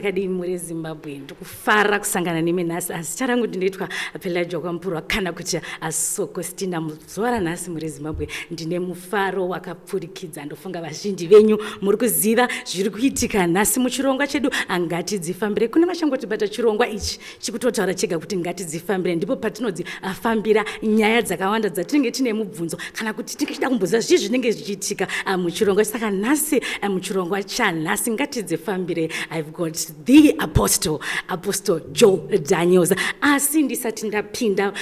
Makadini muri Zimbabwe? Ndikufara kusangana nemi nhasi. Asi zita rangu ndinoitwa Pelagia Kwamupurwa kana kuti Asokostina. Muzuva ranhasi muri Zimbabwe ndine mufaro wakapfurikidza. Ndofunga vazhinji venyu muri kuziva zviri kuitika nhasi muchirongwa chedu Ngatidzifambire. Kune vachangotibata, chirongwa ichi chikutotaura chega kuti ngatidzifambire. Ndipo patinodzifambira nyaya dzakawanda dzatinenge tine mubvunzo kana kuti tinenge tichida kumboziva zvii zvinenge zvichiitika muchirongwa. Saka nhasi, muchirongwa chanhasi Ngatidzifambire, I've got the apostle, Apostle Joe Daniels. Asi ndisati ndapinda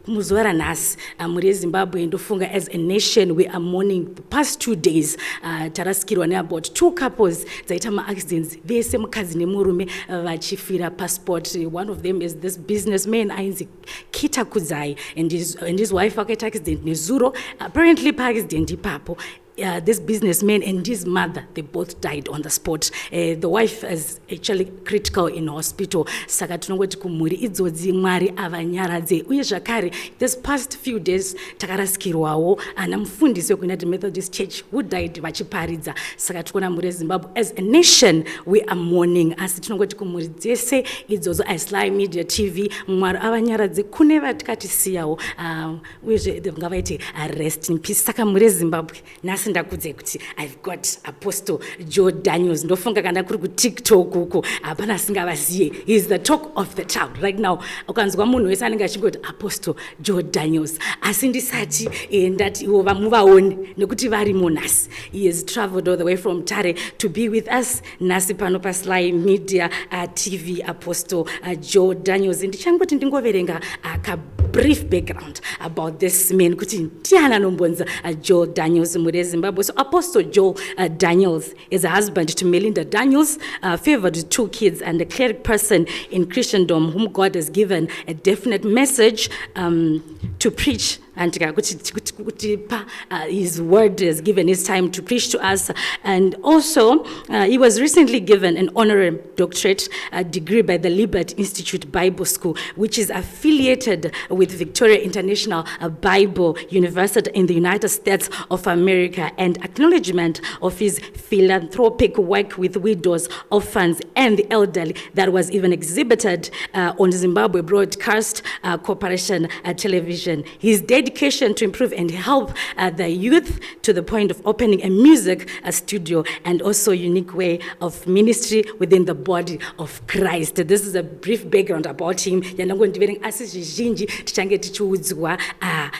muzuva ranhasi, mhuri yeZimbabwe, ndofunga as a nation we are mourning. The past 2 days tarasikirwa neabout two couples dzaita maaccidents, vese mukadzi nemurume vachifira paspot. One of them is this businessman ainzi Kita Kudzai and his wife vakaita accident nezuro. Apparently paaccident ipapo, this businessman and his mother, they both died on the spot. The wife is actually critical in hospital. Saka tinongoti kumhuri idzodzi Mwari avanyaradze. Uye zvakare this past few days takarasikirwawo ana mufundisi wekuUnited Methodist Church who died vachiparidza. Saka tikuona mhuri yeZimbabwe, as a nation we are mourning. Asi tinongoti kumhuri dzese idzodzo, iSly Media TV, Mwari avanyaradze. Kune vatikatisiyawo, uyezve ngavaite rest in peace. Saka mhuri yeZimbabwe, nhasi ndakudzai kuti I've got Apostle Joe Daniels. Ndofunga kana kuri kuTikTok uko hapana asingavaziye. He is the talk of the town right now. Ukanzwa munhu wese anenge achingoti Apostle Joe Daniels. Asi ndisati ndati ivo muvaone nekuti varimo nhasi, he has traveled all the way from Tare to be with us nhasi pano paSly Media TV. Apostle Joe Daniels, ndichangoti ndingoverenga ka brief background about this man kuti ndiani anombonzi Joe Daniels muri yeZimbabwe. So Apostle Joe Daniels is a husband to Melinda Daniels, favored with two kids and a cleric person in Christendom whom God has given a definite message to preach and kutipa his word, has given his time to preach to us. And also he was recently given an honorary doctorate degree by the Liberty Institute Bible School, which is affiliated with Victoria International Bible University in the United States of America, and acknowledgement of his philanthropic work with widows, orphans and the elderly that was even exhibited on Zimbabwe Broadcast Corporation Television. His dedication to improve and help the youth to the point of opening a music studio and also unique way of ministry within the body of Christ. This is a brief background about him yandangondiverenga, asi zvizhinji tichange tichiudzwa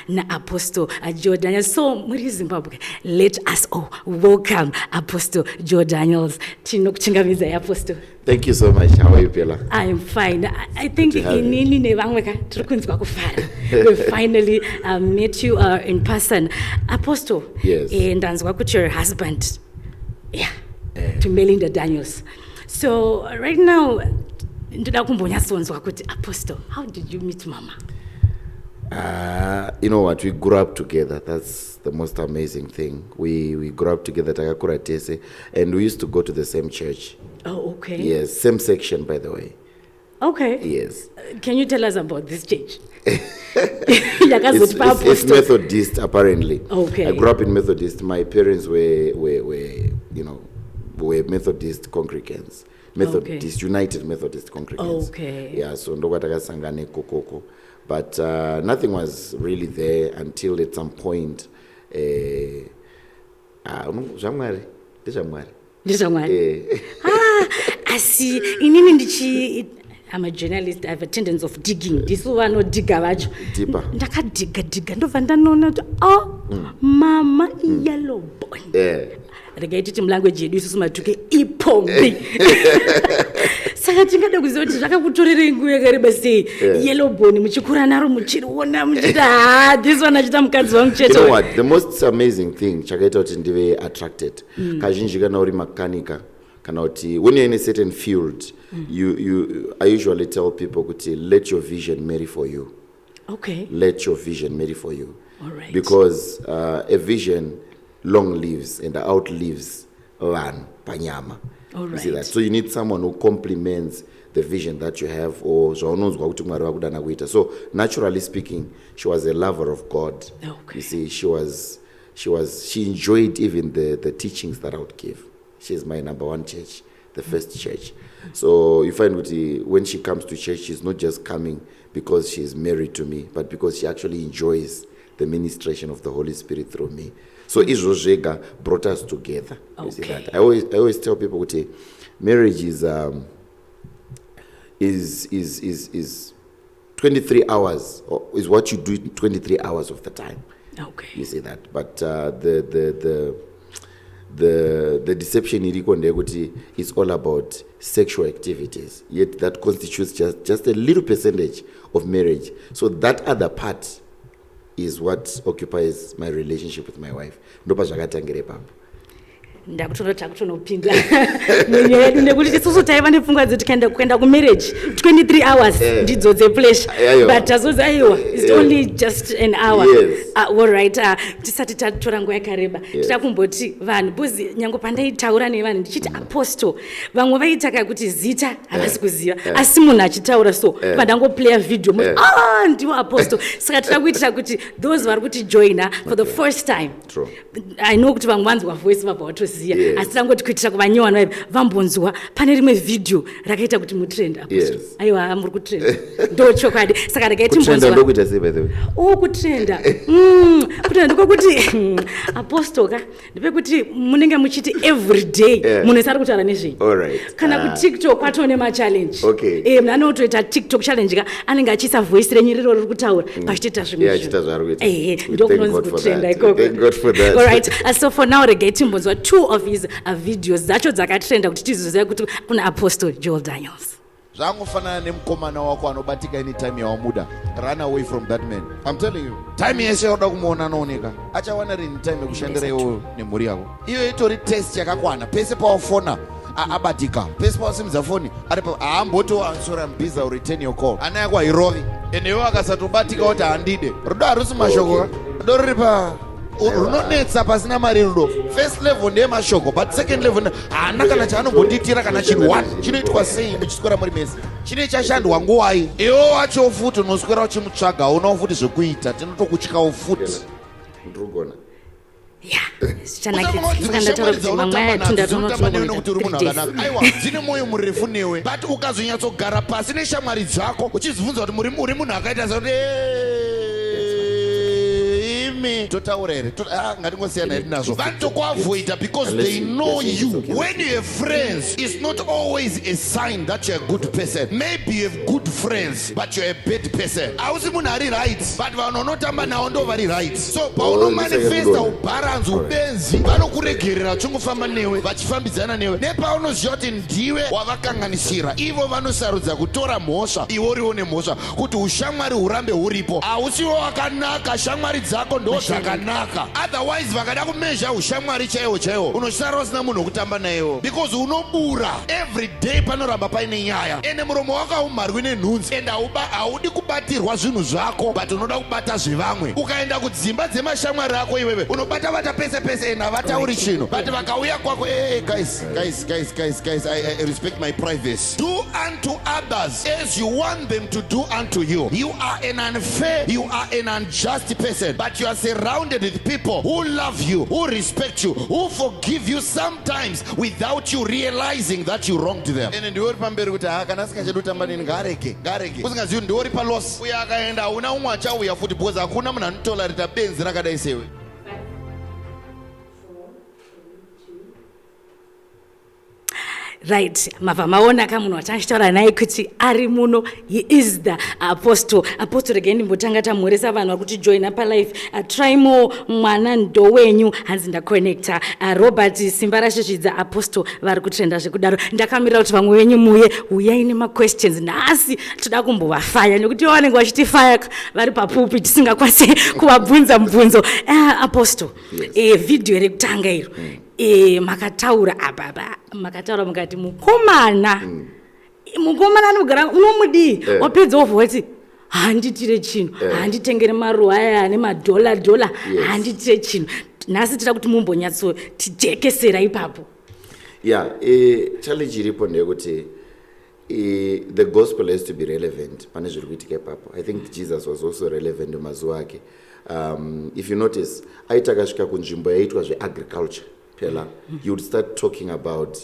naApostle Joe Daniels. So muri Zimbabwe, let us all welcome Apostle Joe Daniels. Tinokuchingamidzai, Apostle. Thank you so much. How are you, Bella? I am fine. I think To have you. Inini nevamwe ka tiri kunzwa kufara. We finally met you in person. Apostle. Yes. Ndanzwa kuti your husband, yeah, to Melinda Daniels. So right now ndoda kumbonyatsonzwa kuti Apostle, how did you meet Mama? You know what? We grew up together. That's the most amazing thing. We grew up together, takakura tese, and we used to go to the same church. Oh, okay. Yes, same section, by the way. Okay. Yes. Can you tell us about this church? It's Yakazoti Methodist, apparently. Okay. I grew up in Methodist. My parents were Methodist congregants. Methodist, United Methodist congregants. Yeah, so ndokwatakasangana ikokoko. But nothing was really there until at some point, zvaMwari ndezvaMwari. NdezvaMwari. Eh. Ah, asi inini ndichi I'm a journalist. I have a tendency of digging. Ndisu vanodhiga vacho. Deeper. Ndakadhiga dhiga ndobva ndanoona kuti, oh, Mama iyellow bone. Regai titi mulanguage yedu isusu matuke ipombi. Saka tingada kuziva kuti zvakakutorerei nguva yakareba sei yellow bone muchikura naro, muchiriona muchiti, ha, this one achita mukadzi wangu chete. You know what? The most amazing thing chakaita kuti ndive attracted, kazhinji kana uri makanika kana kuti when you're in a certain field, I usually tell people kuti let your vision marry for you. Let your vision marry for you. All right. Because a vision long lives and outlives vanhu panyama. You see that? So you need someone who complements the vision that you have or zvaunonzwa kuti Mwari vakudana kuita. So naturally speaking, she was a lover of God. You see, she enjoyed even the teachings that I would give. She's my number one church, the first church. So you find kuti when she comes to church, she's not just coming because she's married to me, but because she actually enjoys the ministration of the Holy Spirit through me. So izvo zvega brought us together. You see that? I always tell people kuti marriage is 23 hours, or is what you do 23 hours of the time. You see that? But the deception iriko ndeyekuti it's all about sexual activities, yet that constitutes just a little percentage of marriage. So that other part is what occupies my relationship with my wife. Ndopazvakatangira ipapo. Ndakutoona takutonopinda munyaya yedu, nekuti isusu taiva nepfungwa dzekuti kuenda kuenda kumarriage, 23 hours ndidzo dzepleasure. But tazozi aiwa, it's only just an hour. All right, tisati tatora nguva yakareba, tida kumboti vanhu, because nyange pandaitaura nevanhu ndichiti apostle, vamwe vaitaka kuti zita havasi kuziva, asi munhu achitaura so, pandangoplaya video muti, "Ah, ndiwo apostle." Saka tida kuitira kuti those vari kutijoina for the first time, I know kuti vamwe vanzwa voice vabva vatoziva, asi tangoti kuitira kuvanyowani vaiva vambonzwa pane rimwe vhidhiyo rakaita kuti mutrend, apostle. Aiwa, muri kutrend, ndo chokwadi. Saka regai Kutrenda timbonzwa. ndokuita sei, by the way? O, kutrenda, kutrenda ndekwekuti apostle ka, ndepekuti munenge muchiti every day munhu ese ari kutaura nezvenyu. All right. Kana kuTikTok kwatoo nemachallenge. Munhu anotoita TikTok challenge ka, anenge achiisa voice renyu riro riri kutaura pachitoita zvimwe. Yeah, achiita zvaari kuita. Ehe. We thank Ndokunonzi God for kutrenda that. ikoko. We thank God for that. All right. So for now, regai timbonzwa two of his videos dzacho dzakatrenda kuti tizoziva kuti kuna Apostle Joel Daniels. Zvangofanana nemukomana wako anobatika anytime yawamuda. Run away from that man, I'm telling you. Time yese yauda kumuona anooneka. Achawana rini time yekushandira iwoyo nemhuri yako? Iyo itori test yakakwana. Pese pawafona abatika, pese pawasimudza foni ari haamboti, "Sorry, I'm busy, I'll return your call." Ana yako hairovi. Ende iwe akasatobatika kuti handide. Rudo harusi mashoko ka. Rudo ruri pa runonetsa pasina mari. Rudo first level ndeyemashoko, but second level haana kana chaanombondiitira kana chinhu one. Chinoitwa sei muchiswera muri mese? Chine chashandwa nguwai? Iwe wacho futi unoswera uchimutsvaga, unawo futi zvekuita, tinotokutyawo futi. Ndirikugona. Ya, zvichanakidza. Saka ndataura kuti mamwe aya tunda Dzinotamba newe nokuti uri munhu 3 days. akanaka. Aiwa, dzine mwoyo murefu newe, but ukazonyatsogara pasi neshamwari dzako uchizibvunza kuti uri munhu akaita sekuti imi totaura here? Ngatingosiyana hedu nazvo. Vanotokuavoida because Unless they know yes, you. it's okay. When you have friends, it's not always a sign that you're a good person. Maybe you have good friends, but you're a bad person. Hausi munhu ari right, but vanhu vanotamba navo ndo vari right. So paunomanifesta ndisake ubharanzi, ubenzi, vanokuregerera vachingofamba newe, vachifambidzana newe. Nepaunoziva kuti ndiwe wavakanganisira, ivo vanosarudza kutora mhosva, iwe uriwo nemhosva, kuti ushamwari hurambe huripo. Hausiwo wakanaka, shamwari dzako ndo zvakanaka. Otherwise vakada kumezha ushamwari chaiwo chaiwo, unosara usina munhu wekutamba nayewo, because unobura every day, panoramba paine nyaya. Ende muromo wako haumharwi nenhunzi, ende haudi kubatirwa zvinhu zvako, but unoda kubata zvevamwe. Ukaenda kudzimba dzemashamwari ako iwewe, unobata-bata pese pese, ende havatauri chinhu, but vakauya kwako, "Hey, guys, guys, guys, guys, guys, I respect my privacy." Do unto others as you want them to do unto you. You are an unfair, you are an unjust person, but you are surrounded with people who love you, who respect you, who forgive you sometimes without you realizing that you wronged them. Ende ndiwe uri pamberi kuti ha, kana asingachadi kutamba neni, ngaarege, ngaarege. Usingazivi ndiwe uri paloss. Uyo akaenda, hauna umwe achauya futi, because hakuna munhu anotolerata benzi rakadai sewe. Right, mabva maona ka munhu watachitaura naye kuti ari muno. He is the apostle. Apostle, regai ndimbotanga tamhoresa vanhu vari kutijoina palive. Trimo mwana ndowenyu, hanzi ndaconnecta. Robert Simba Rashizvidza, apostle vari kutrenda zvekudaro. Ndakamirira kuti vamwe venyu muye, uyai nemaquestions. Nhasi toda kumbovafaya, nekuti ivo vanenge vachitifaya vari papupi, tisingakwanisi kuvabvunza mubvunzo. Apostle, vhidhiyo rekutanga iro, makataura apa pa makataura mukati mukomana, mukomana anogara unomudii? Wapedza wobva wati handitire chinhu, handitengere maruva aya ane madhola dhola, handitire chinhu. Nhasi tida kuti mumbonyatsotijekesera ipapo. Yeah, challenge iripo ndeyekuti the gospel has to be relevant pane zviri kuitika ipapo. I think Jesus was also relevant mumazuva ake. If you notice, aiti akasvika kunzvimbo yaiitwa zveagriculture, pela, you would start talking about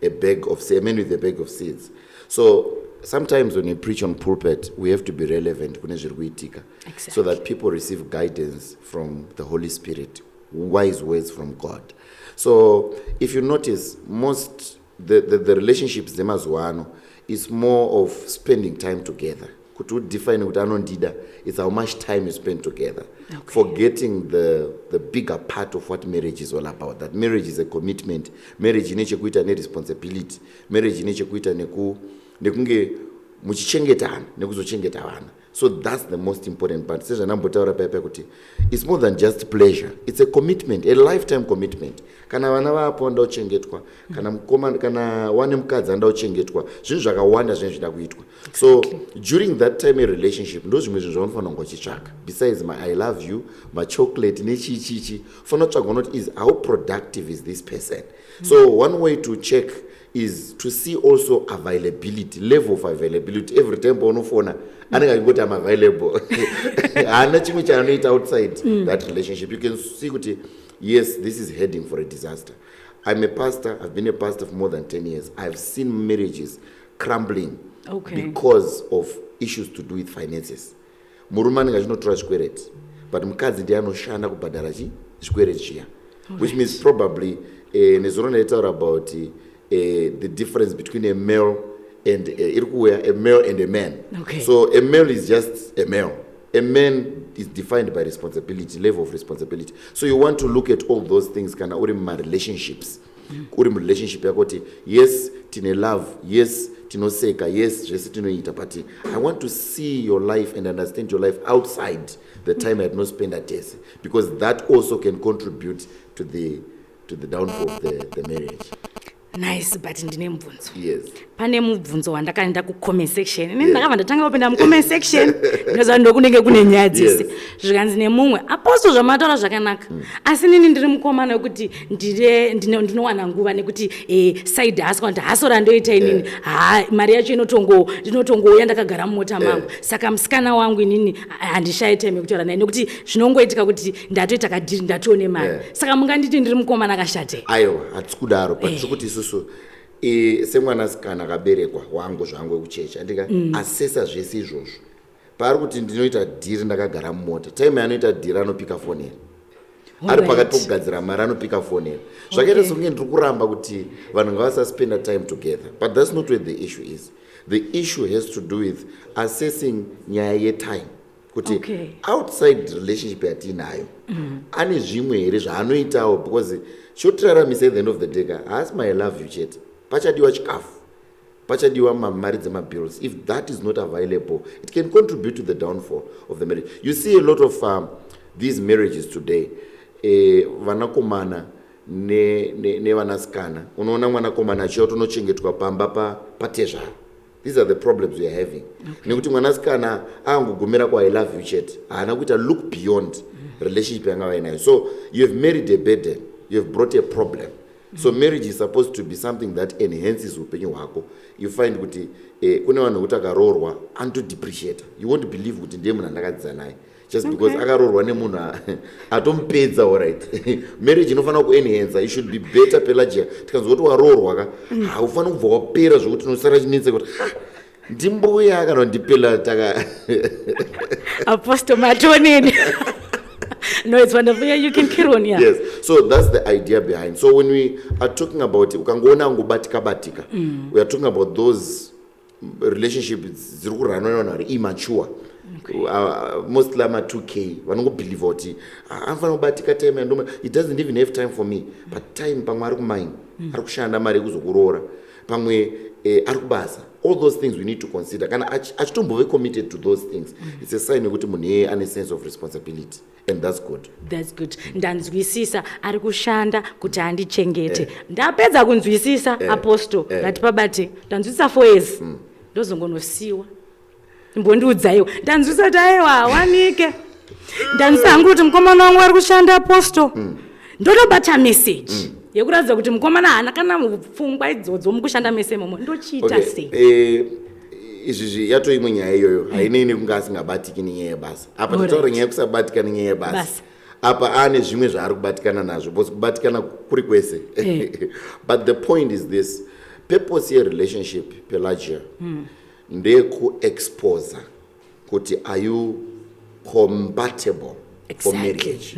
A bag of a man with a bag of seeds. So sometimes when we preach on pulpit, we have to be relevant kune zviri kuitika, so that people receive guidance from the Holy Spirit, wise words from God. So if you notice, most the relationships dzemazuva ano is more of spending time together. Kuti udefine kuti anondida, it's how much time you spend together, forgetting the bigger part of what marriage is all about, that marriage is a commitment. Marriage ine chekuita neresponsibility. Marriage ine chekuita nekunge muchichengetana, nekuzochengeta vana. So that's the most important part. Sezvandambotaura paipa kuti it's more than just pleasure, it's a commitment, a lifetime commitment. Kana vana vapo vanoda kuchengetwa, kana mukoma, kana wane mukadzi anoda kuchengetwa, zvinhu zvakawanda zvinenge zvida kuitwa. So during that time yerelationship, ndo zvimwe zvinhu zvaunofanira kunge uchitsvaka besides my "I love you", machocolate nechii chichi. Ufanira kutsvaga unoti is how productive is this person. So one way to check is to see also availability, level of availability. Every time paunofona anenge achingoti, "Am available," haana chimwe chaanoita outside that relationship, you can see kuti yes, this is heading for a disaster. I'm a pastor. I've been a pastor for more than 10 years. I've seen marriages crumbling because of issues to do with finances. Murume anenge achinotora zvikwereti, but mukadzi ndiye anoshanda kubhadhara chi zvikwereti zviya, which means probably, nezuro ndaitaura about the difference between a male and iri kuuya, a male and a man. So a male is just a male. A man is defined by responsibility, level of responsibility. So you want to look at all those things kana uri mumarelationships, uri murelationship yako, kuti yes, tine love, yes, tinoseka, yes, zvese tinoita, but I want to see your life and understand your life outside the time yatinospenda tese, because that also can contribute to the downfall of the marriage. Nice, but ndine mubvunzo. Yes. Pane mubvunzo wandakaenda kucomment section. Ini ndakabva ndatanga kupinda mucomment section, ndinoziva ndokunenge kune nyaya dzese. Zvikanzi nemumwe, "Apostle, zvamataura zvakanaka, asi nini ndiri mukomana wekuti ndinowana nguva nekuti side hustle, kuti hustle randoita inini, ha, mari yacho inotongouya ndakagara mumota mangu. Saka musikana wangu inini handishayi time yekutaura naye nekuti zvinongoitika kuti ndatoita kadeal, ndatoone mari. Saka munganditi ndiri mukomana akashata?" Aiwa, hatisi kudaro, but tiri kuti isusu semwanasikana akaberekwa wangu zvangu wekuchechi, andika asesa zvese izvozvo, paari kuti ndinoita deal ndakagara mumota, time yaanoita deal anopika foni here? Ari pakati pokugadzira mari anopika foni here? Zvakaita sekunge ndiri kuramba kuti vanhu ngavasaspenda time together, but that's not where the issue is. The issue has to do with assessing nyaya yetime, kuti outside relationship yatiinayo, ane zvimwe here zvaanoitawo? Because chotiraramisa at the end of the day ka, haasi my "love you" chete. Pachadiwa chikafu, pachadiwa mari dzemabills. If that is not available, it can contribute to the downfall of the marriage. You see a lot of these marriages today, vanakomana nevanasikana, unoona mwanakomana achiya kuti unochengetwa pamba patezvara. These are the problems we are having, nekuti mwanasikana angogumira ku "I love you" chete, haana kuita look beyond relationship yanga vainayo. So you have married a burden, you have brought a problem. So marriage is supposed to be something that enhances upenyu hwako. You find kuti kune vanhu vekuti akaroorwa anotodepreciata. You won't believe kuti ndiye munhu andakadzidza naye, just because akaroorwa nemunhu atomupedza. Alright, marriage inofanira kuenhansa. It should be better. Pelagia, tikanzwa kuti waroorwa ka, haufaniri kubva wapera zvokuti unosara chinetsa kuti, "Ha, ndimbuya kana ndipela taka." Apostle Matonini. No, it's wonderful. Yeah, you can carry on. Yeah. Yes, so that's the idea behind. So when we are talking about ukangoona angobatika batika, we are talking about those relationships dziri kurunwa nevanhu vari immature, mostly ama-2K vanongobelieva kuti, "Ah, anofanira kubatika time yandoma. He doesn't even have time for me." But time, pamwe ari kumaini, ari kushanda mari yekuzokuroora, pamwe ari kubasa. All those things we need to consider. Kana achitombove committed to those things, it's a sign yekuti munhu iyeye ane sense of responsibility, and that's good. That's good. Ndanzwisisa, ari kushanda kuti andichengete. Ndapedza kunzwisisa, Apostle. Ngatipabate. Ndanzwisisa 4 years. Ndozongonosiwa. Mbondiudzaiwo. Ndanzwisisa kuti aiwa wanike. Ndanzwisisa hangu kuti mukomana wangu ari kushanda, Apostle. Ndotobata message yekuratidza kuti mukomana haana kana pfungwa idzodzo mukushanda mese imomo. Ndochiita sei? Izvizvi yato imwe nyaya iyoyo, hainei nekunge asingabatiki nenyaya yebasa apa. Tataura nyaya yekusabatika nenyaya yebasa. Basa. Apa ane zvimwe zvaari kubatikana nazvo, because kubatikana kuri kwese. But the point is this: Purpose yerelationship, Pelagia, ndeyekuexposa kuti are you compatible for marriage.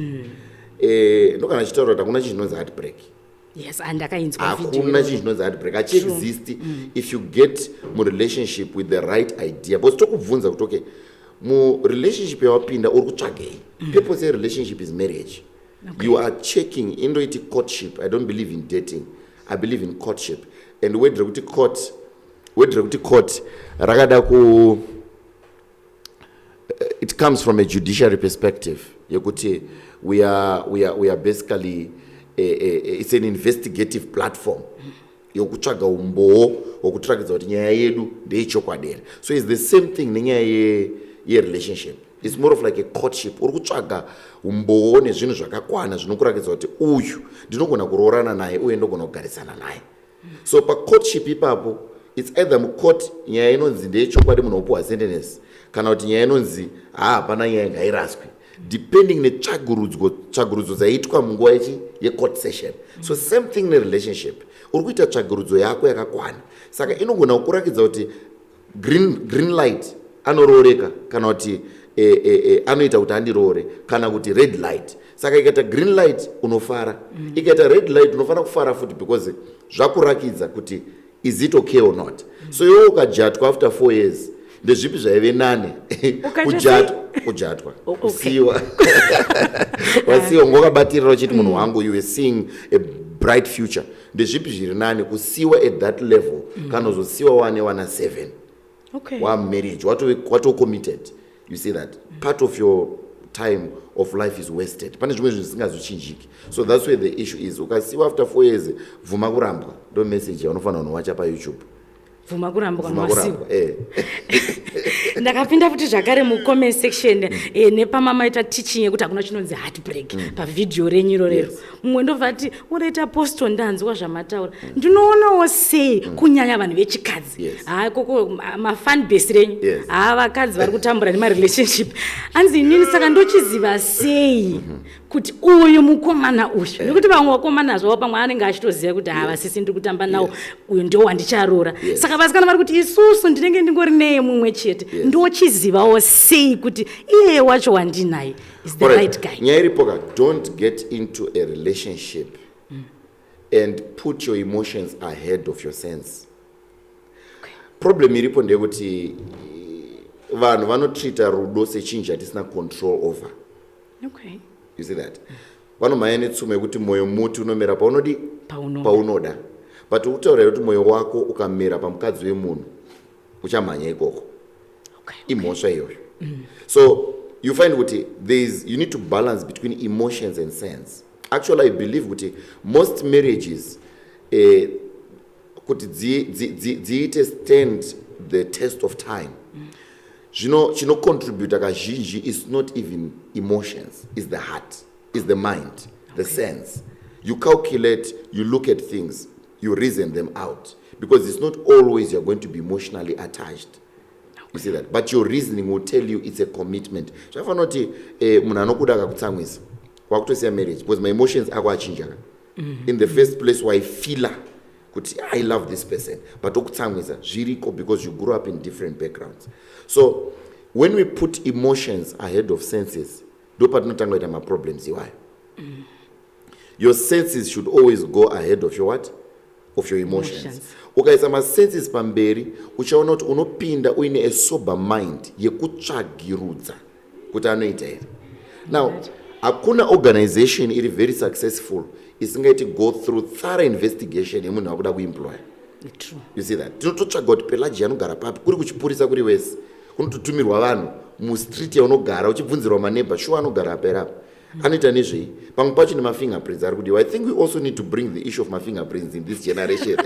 Ndokana chitaura kuti hakuna chinhu chinonzi heartbreak. Yes, andakainzwa video. Hakuna chinhu chinonzi heartbreak, hachiexist if you get murelationship with the right idea, because tokubvunza kuti, okay, murelationship yawapinda uri kutsvagei? Purpose yerelationship is marriage. You are checking, indoiti courtship. I don't believe in dating, I believe in courtship. And word rekuti court, word rekuti court rakada ku, it comes from a judiciary perspective yekuti we are basically it's an investigative platform yokutsvaga umbowo hwokutirakidza kuti nyaya yedu ndeyechokwadi here. So it's the same thing nenyaya yerelationship. It's more of like a courtship. Uri kutsvaga umbowo nezvinhu zvakakwana zvinokurakidza kuti uyu ndinogona kuroorana naye uye ndogona kugarisana naye. So pacourtship ipapo, it's either mucourt nyaya inonzi ndeyechokwadi, munhu wopuhwa sentence, kana kuti nyaya inonzi haa, hapana nyaya, ngairaswe, depending netsvagurudzo, tsvagurudzo dzaiitwa munguva yechi yecourt session. So same thing nerelationship, uri kuita tsvagurudzo yako yakakwana, saka inogona kukurakidza kuti green light, anorooreka, kana kuti anoita kuti andiroore, kana kuti red light. Saka ikaita green light unofara, ikaita red light unofanira kufara futi, because zvakurakidza kuti is it okay or not. So iwe ukajatwa after 4 years, ndezvipi zvaive nane? Ukaita? Kujatwa, kujatwa. Oh, okay. Kusiyiwa, wasiyiwa ngwakabatirira uchiti munhu wangu, you were seeing a bright future. Ndezvipi zviri nani, kusiyiwa at that level kana uzosiyiwa wane wana 7 wamarriage, wato committed? You see that part of your time of life is wasted. Pane zvimwe zvinhu zvisingazochinjiki. So that's where the issue is. Ukasiyiwa after 4 years, bvuma kurambwa. Ndo message yaunofanira kunowacha paYouTube. Bvuma kurambwa. Bvuma Nwasiwa. kurambwa, eh. Ndakapinda futi zvakare mucomment section nepamamaita teaching yekuti hakuna chinonzi heartbreak pavhidhiyo renyu irorero. Mumwe ndobva ati, "Unoita posto, ndanzwa zvamataura, ndinoonawo sei kunyanya vanhu vechikadzi." Haa, koko mafan base renyu. Haa, vakadzi vari kutambura nemarelationship. Anzi, "Inini saka ndochiziva sei kuti uyu mukomana uyu?" Nekuti vamwe vakomana zvavo pamwe anenge achitoziva kuti hava sisi ndiri kutamba nawo, uyu ndio wandicharoora. Saka vasikana vari kuti, "Isusu ndinenge ndingori neye mumwe chete, ndochizivawo sei kuti iyeye wacho wandinaye is the Alright, right guy?" Nyaya iripo ka, don't get into a relationship and put your emotions ahead of your sense. Problem iripo ndeyekuti vanhu vanotreata rudo sechinhu chatisina control over. You see that vanomhanya netsumo yekuti mwoyo muti unomera paunodi. Paunoda. Paunoda. But ukutaura kuti mwoyo wako ukamera pamukadzi wemunhu, uchamhanya ikoko. Imhosva iyoyo. So you find kuti there is, you need to balance between emotions and sense. Actually, I believe kuti most marriages, kuti dziite stand the test of time, zvino chinocontributa kazhinji is not even emotions, is the heart, is the mind, the sense. You calculate, you look at things, you reason them out, because it's not always you're going to be emotionally attached. You see that? But your reasoning will tell you it's a commitment. Zvafanira kuti munhu anokuda akakutsamwisa, wakutosiya marriage because my emotions ako achinja ka. In the first place waifeela kuti I love this person, but okutsamwisa, zviriko because you grew up in different backgrounds. So when we put emotions ahead of senses, ndo patinotanga kuita maproblems iwayo. Your senses should always go ahead of your what? Of your emotions. Emotions. Ukaisa masenses pamberi, uchaona kuti unopinda uine a sober mind yekutsvagirudza kuti anoita here. Now, hakuna organization iri very successful isingaiti go through thorough investigation yemunhu akuda kuemploya. True. You see that tinototsvaga kuti Pelagia anogara papi, kuri kuchipurisa, kuri wese kunototumirwa vanhu mustreet yaunogara, uchibvunzirwa maneighbour, shuwa anogara apa here apa, anoita nezvei. Pamwe pacho nemafingerprints ari kudiwa. I think we also need to bring the issue of mafingerprints in this generation,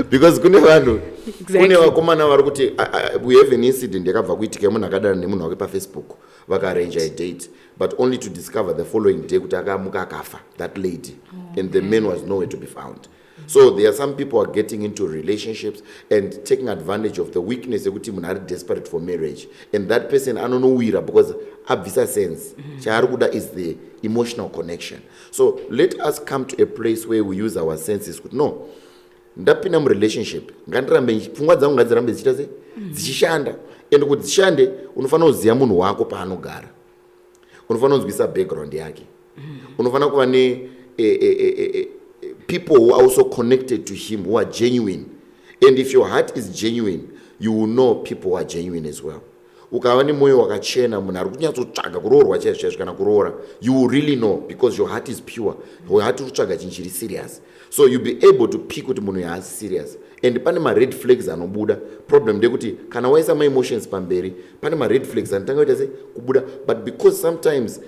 because kune vanhu, kune vakomana vari kuti we have an incident yakabva kuitika yemunhu akadana nemunhu wake paFacebook, vakaarrange a date, but only to discover the following day kuti akamuka akafa, that lady, and the man was nowhere to be found. So there are some people are getting into relationships and taking advantage of the weakness yekuti munhu ari desperate for marriage, and that person anonowira because abvisa sense. Chaari kuda is the emotional connection. So let us come to a place where we use our senses kuti no. Ndapinda murelationship, ngandirambe pfungwa dzangu ngadzirambe dzichiita se dzichishanda. And kuti dzishande, unofanira kuziva munhu wako paanogara, unofanira kunzwisa background yake, unofanira kuva ne people who are also connected to him who are genuine. And if your heart is genuine, you will know people who are genuine as well. Ukava nemwoyo wakachena, munhu ari kunyatsotsvaga kuroorwa chaizvo chaizvo kana kuroora, you will really know because your heart is pure. Your heart iri kutsvaga chinhu chiri serious, so you'll be able to pick kuti munhu haasi serious. And pane mared flags anobuda. Problem ndekuti kana waisa maemotions pamberi, pane mared flags anotanga kuita se kubuda. But because sometimes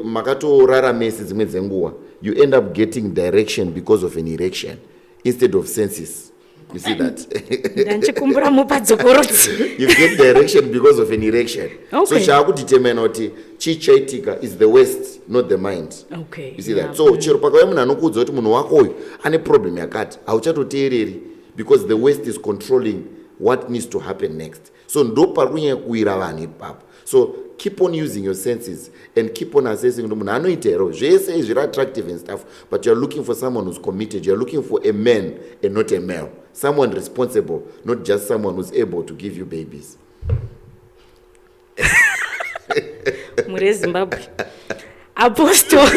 makatorara mese dzimwe dzenguva, you end up getting direction because of an erection instead of senses. You see that? Ndanchikumbura mupadzokorodzi. You get direction because of an erection. So chaakudetermina kuti chii chaitika is the waist, not the mind. You see that? So chero pakauya munhu anokuudza kuti munhu wako uyu ane problem yakati, hauchatoteereri because the waist is controlling what needs to happen next. So ndo pari kunyanya kuwira vanhu ipapo. So keep on using your senses and keep on assessing kuti munhu anoita here zvese zviri attractive and stuff, but you are looking for someone who's committed. You are looking for a man and not a male, someone responsible, not just someone who's able to give you babies. Mhuri yeZimbabwe, Apostle,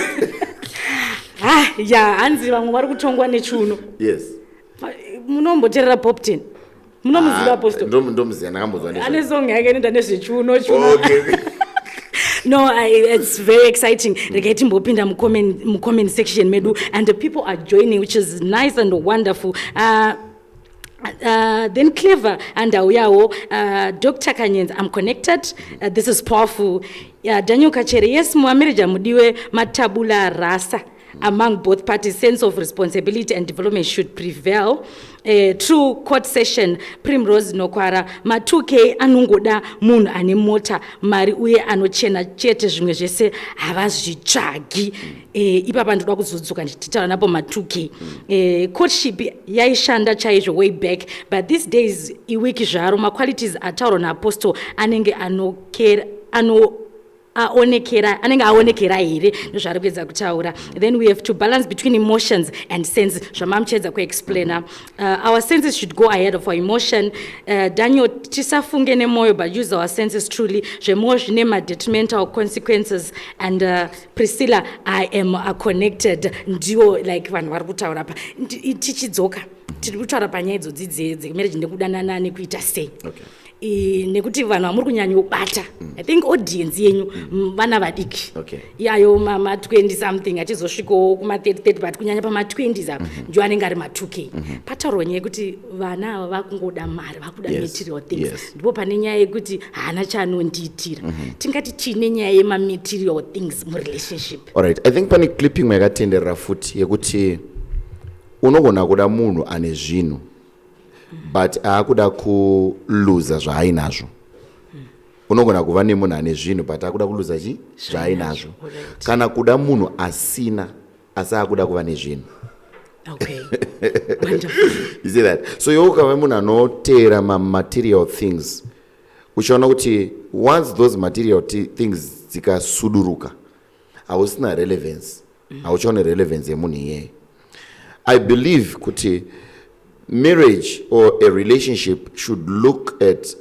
ha ya, hanzi vamwe vari kutongwa nechiuno. Yes. Munomboteerera Poptain? Munomuziva, Apostle? Ndomuziva, ndakambozwa. Ane song yake inoita nezvechiuno, chiuno. No, it's very exciting. Regai timbopinda mucomment section medu, and the people are joining, which is nice and wonderful. Then Clever and auyawo. Dr Kanyenza, "I'm connected. This is powerful." Daniel Kachere, "Yes, muamarriage mudiwe matabula rasa among both parties. Sense of responsibility and development should prevail." True court session. Primrose Nokwara, "Ma2K anongoda munhu ane mota, mari uye anochena chete, zvimwe zvese havazvitsvagi." Ipapa ndoda kuzodzoka ndichitaura napo ma2K. Courtship yaishanda chaizvo way back, but these days iwiki zvaro. Maqualities ataurwa naApostle anenge anokera ano aonekera, anenge aonekera here? Ndozvaari kuedza kutaura. Then we have to balance between emotions and sense, zvamamuchiedza kuexplaina. Our senses should go ahead of our emotion. Daniel, "Tisafunge nemwoyo but use our senses truly. Zvemwoyo zvine madetrimental consequences." And Priscilla, "I am connected." Ndiwo like vanhu vari kutaura pa. Tichidzoka, tiri kutaura panyaya idzodzi dzemarriage nekudanana nekuita sei. Nekuti vanhu vamuri kunyanyobata, I think audience yenyu vana vadiki iyayo ma20 something achizosvikawo kuma30 30, but kunyanya pama20s apa ndiwo anenge ari ma2K. Pataurwa nyaya yekuti vana ava vakungoda mari, vakuda material things. Ndipo pane nyaya yekuti haana chaanondiitira. Tingati tiine nyaya yemamaterial things murelationship? Alright, I think pane clipping yakatenderera futi yekuti unogona kuda munhu ane zvinhu but aakuda kuluza zvaainazvo. Unogona kuva nemunhu ane zvinhu but akuda kuluza chi zvaainazvo. Kana kuda munhu asina asi akuda kuva nezvinhu. Okay, wonderful. You see that? So iwe ukava munhu anoteera mamaterial things, uchaona kuti once those material things dzikasuduruka, hausina relevance, hauchaoni relevance yemunhu iyeye. I believe kuti marriage or a relationship should look at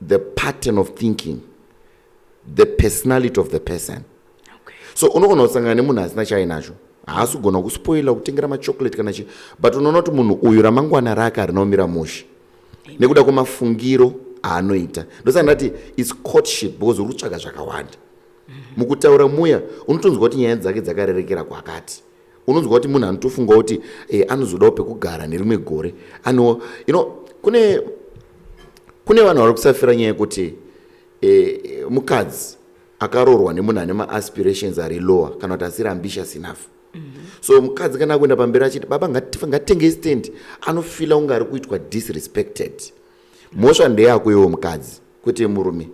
the pattern of thinking, the personality of the person. So unogona kusangana nemunhu asina chaainacho, haasi kugona kuspoila, kutengera machocolate kana chi, but unoona kuti munhu uyu ramangwana rake harina kumira mushe nekuda kwemafungiro aanoita. Ndosaka ndati it's courtship, because uri kutsvaga zvakawanda. Mukutaura muya unotonzwa kuti nyaya dzake dzakarerekera kwakati. Unonzwa kuti munhu anotofunga kuti anozodawo pekugara nerimwe gore ano kune vanhu vari kusafira nyaya yekuti mukadzi akaroorwa nemunhu ane maaspirations ari lower kana kuti asiri ambitious enough. So mukadzi kana akuenda pamberi achiti, "Baba, ngatitenge stand," anofeela kunge ari kuitwa disrespected. Mhosva ndeyako iwo mukadzi, kwete yemurume,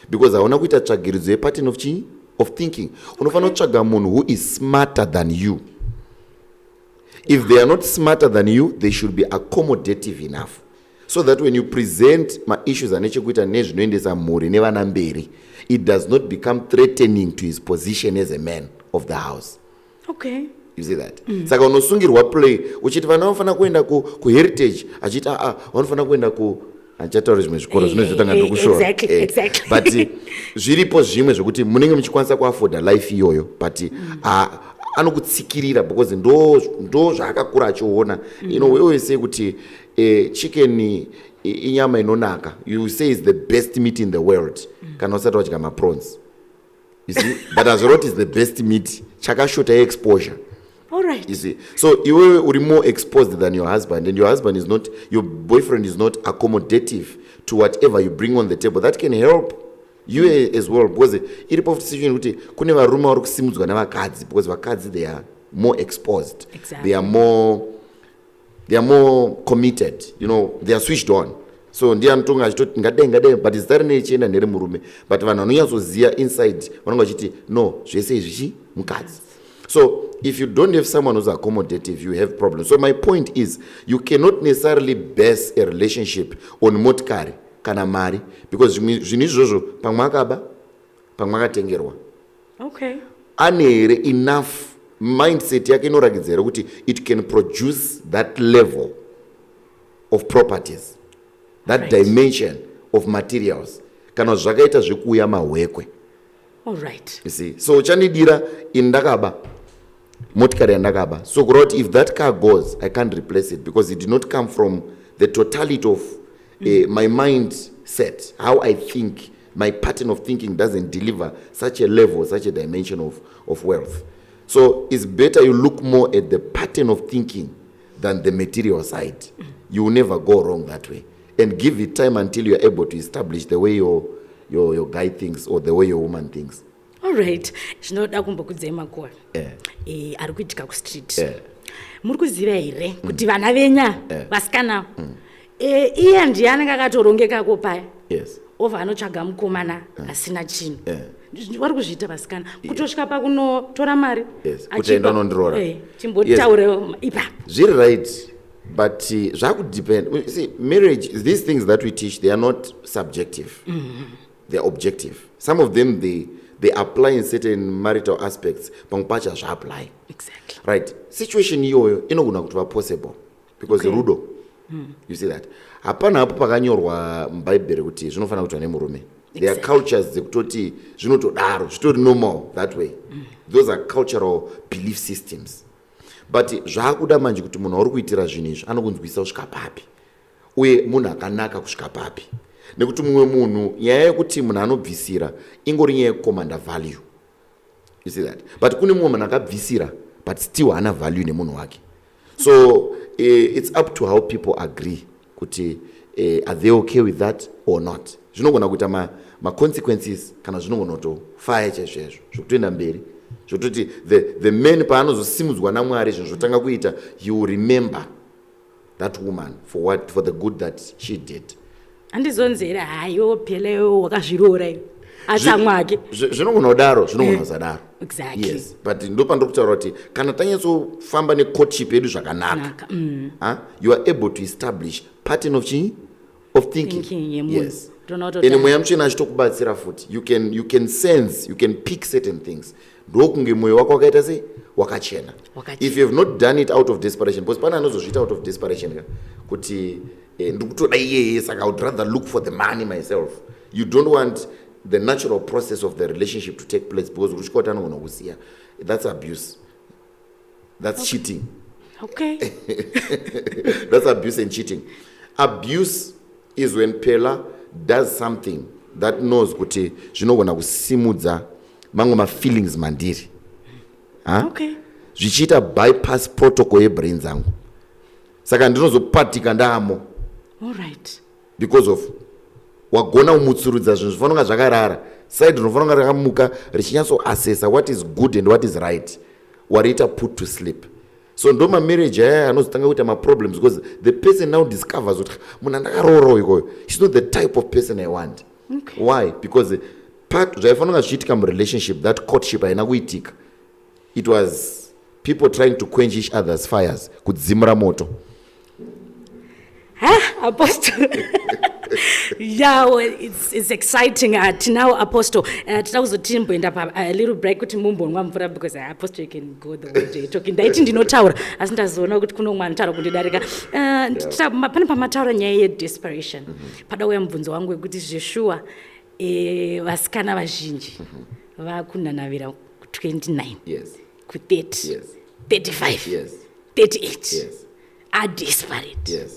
because hauna kuita tsvagiridzo yepattern of chii, of thinking. Unofanira kutsvaga munhu who is smarter than you. If they are not smarter than you, they should be accommodative enough so that when you present maissues ane chekuita nezvinoendesa mhuri nevana mberi, it does not become threatening to his position as a man of the house. Okay. You see that? Saka unosungirwa play uchiti vana vanofanira kuenda kuHeritage, achiti aa, vanofanira kuenda ku, handichataura zvimwe zvikoro zvino zvotanga ndokushora. But zviripo zvimwe zvekuti munenge muchikwanisa kuafforda life iyoyo, but anokutsikirira because ndo zvaakakura achiona. We always say kuti chicken inyama inonaka. You say is the best meat in the world kana usati wadya maprawns, you see? But hazviroti is the best meat, chakashota exposure. All right. You see, so iwewe uri more exposed than your husband, and your husband is not, your boyfriend is not accommodative to whatever you bring on the table that can help you as well, because iripo futi situation yekuti kune varume vari kusimudzwa nevakadzi, because vakadzi, they are more exposed. They are more committed. They are switched on. So ndiye anotonga achitoti ngadai, ngadai, but zita rine ichienda neremurume, but vanhu vanonyatsoziva inside vanonga vachiti no, zvese izvi chi mukadzi. So if you don't have someone who's accommodative, you have problems. So my point is, you cannot necessarily base a relationship on motikari kana mari, because zvinhu izvozvo pamwe akaba, pamwe akatengerwa. Ane here enough mindset yake inorakidza here kuti it can produce that level of properties, that dimension of materials, kana zvakaita zvekuuya mahwekwe? All right. You see, so uchandidira ini ndakaba motikari yandakaba, so kureva kuti if that car goes, I can't replace it because it did not come from the totality of my mind set, how I think. My pattern of thinking doesn't deliver such a level, such a dimension of wealth. So it's better you look more at the pattern of thinking than the material side. You will never go wrong that way, and give it time until you're able to establish the way your guy thinks or the way your woman thinks. Alright, zvinoda kumbokudzai makuva ari kuitika kustreet. Muri kuziva here kuti vana venya vasikana, iye ndiye anenge akatorongekako paya, obva anotsvaga mukomana asina chinhu? Vari kuzviita vasikana kutosvika pakunotora mari. Yes, kuti enda unondiroora. Chimbotaure ipapo. Zviri right, but zvakudepend. You see, marriage, these things that we teach, they are not subjective, they are objective. Some of them, they apply in certain marital aspects, pamwe pacho hazvaapply. Right, situation iyoyo inogona kutova possible because rudo, you see that? Hapana hapo pakanyorwa mubhaibheri kuti zvinofanira kuitwa nemurume. There are cultures dzekutoti zvinotodaro, zvitori normal that way. Those are cultural belief systems, but zvaakuda manje kuti munhu auri kuitira zvinhu izvi anokunzwisa kusvika papi, uye munhu akanaka kusvika papi, nekuti mumwe munhu, nyaya yekuti munhu anobvisira ingori nyaya yekukomanda value, you see that? But kune mumwe munhu akabvisira but still haana value nemunhu wake. So it's up to how people agree kuti are they okay with that or not. Zvinogona kuita maconsequences kana zvinogona kutofaya chaizvo chaizvo zvokutoenda mberi, zvototi the man paanozosimudzwa naMwari, zvinhu zvotanga kuita, he will remember that woman for the good that she did. Handizonzi here, hayo phela wakazviroora iwe, atsamwake? Zvinogona kudaro, zvinogona kusadaro. Yes, but ndo pandiri kutaura kuti kana tanyatsofamba necourtship yedu zvakanaka, Naka, you are able to establish pattern of chii, of thinking. Thinking yemunhu. Yes. Toona kuti Ende Mweya Mutsvene achitokubatsira futi. You can sense, you can pick certain things, ndokunge mwoyo wako wakaita sei, wakachena. Wakachena. If you have not done it out of desperation, because pane anozozviita out of desperation ka, kuti ndiri kutoda iyeye, saka I would rather look for the money myself. You don't want the natural process of the relationship to take place because uri kuti anogona kusiya. That's abuse, that's cheating. That's abuse and cheating. Abuse is when Pela does something that knows kuti zvinogona kusimudza mamwe mafeelings mandiri. Ha? Okay. Zvichiita bypass protocol yebrain dzangu, saka ndinozopatika ndamo All right. because of wagona kumutsurudza zvinhu zvifanira kunga zvakarara, side rinofanira kunga rakamuka richinyatsoassessa what is good and what is right, wariita put to sleep. So ndo mamarriage aya anozotanga kuita maproblems, because the person now discovers kuti munhu andakaroora ikoyo is not the type of person I want. Why? Because part zvaifanira kunga zvichiitika murelationship, that courtship haina kuitika. It was people trying to quench each other's fires, kudzimura moto. Ha, Apostle. Yeah, well, it's exciting. Tinawo Apostle. Tida kuzotimboenda pa a little break kuti mumbonwa mvura, because Apostle, you can go the way day talking. Ndaiti ndinotaura, asi ndazoona kuti kuno umwe anotaura kundidarika. Pane pamataura nyaya yedesperation. Pada uya mubvunzo wangu wekuti zveshuwa, vasikana vazhinji vakunanavira ku29, ku30, 35, 38, are desperate,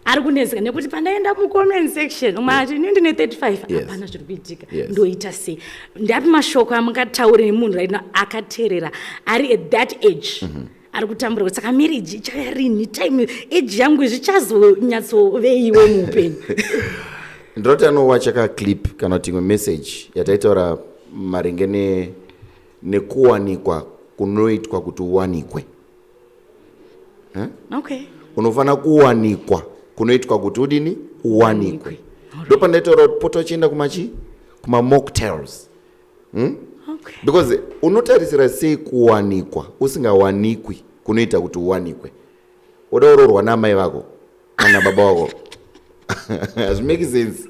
ari kunetseka nekuti pandaenda mucomment section, umwe ati, "Ini ndine 35, hapana zviri kuitika, ndoita sei?" Ndapi mashoko amungataure nemunhu right now akateerera, ari at that age, ari kutambura kuti, "Saka marriage ichauya rini? Time age yangu zvichazonyatsoveiwo muupenyu?" Ndinoti anowacha kaclip kana kuti imwe message yataitaura maringe nekuwanikwa kunoitwa kuti uwanikwe. Unofanira kuwanikwa kunoitwa kuti udini? Uwanikwe. Ndopandaitaura kuti pota uchienda kumachi kumamocktails, because unotarisira sei kuwanikwa usingawanikwi kunoita kuti uwanikwe? Uda kuroorwa naamai vako kana baba vako? Hazvimake sense.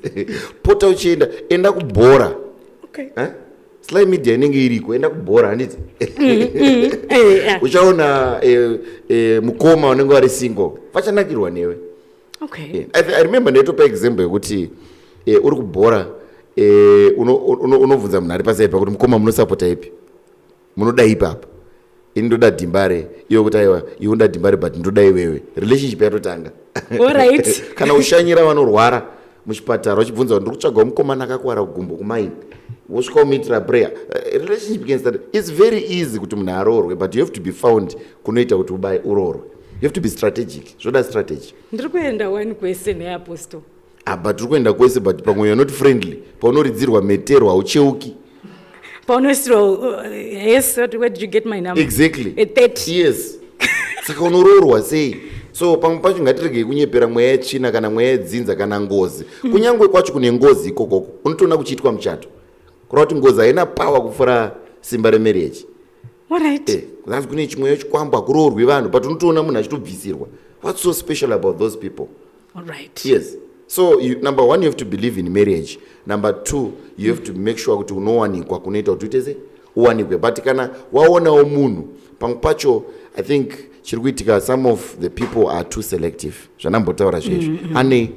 Pota uchienda, enda kubhora. Eh? Sly Media inenge iriko, enda kubhora, handiti? Yeah. Uchaona mukoma unenge vari single, vachanakirwa newe. I remember ndaitopa example yekuti uri kubhora, unobvunza munhu ari pasaipa kuti, "Mukoma, munosapota ipi? Munoda ipi apa? Ini ndoda DeMbare." Iwe kuti, "Aiwa, iwe unoda DeMbare, but ndoda iwewe." Relationship yatotanga. Kana ushanyira vanorwara muchipatara, uchibvunza kuti, "Ndiri kutsvagawo mukomana akakwara kugumbo kumaini," wosvika umuitira prayer. Relationship can start. It's very easy kuti munhu aroorwe, but you have to be found kunoita kuti ubaye uroorwe. You have to be strategic, zvoda strategy. Ndiri kuenda wani kwese neApostle. Ah, but uri kuenda kwese, but pamwe you're not friendly. Paunoridzirwa mheterwa haucheuki. Paunosirwa, "Yes, where did you get my number?" Exactly. At 30. Yes, saka unoroorwa sei? So pamwe pacho ngatiregei kunyepera mweya yetsvina kana mweya yedzinza kana ngozi. Kunyange kwacho kune ngozi ikokoko, unotoona kuchiitwa muchato, kureva kuti ngozi haina power kupfuura simba remarriage. Kunzi kune chimweya chikwambo, hakuroorwi vanhu, but unotoona munhu achitobvisirwa. What's so special about those people? Yes, so you, number one, you have to believe in marriage. Number two, you have to make sure kuti unowanikwa kunoita kuti uite sei? Uwanikwe. But kana waonawo munhu, pamwe pacho I think chiri kuitika, some of the people are too selective, zvandambotaura zvezvo. Ane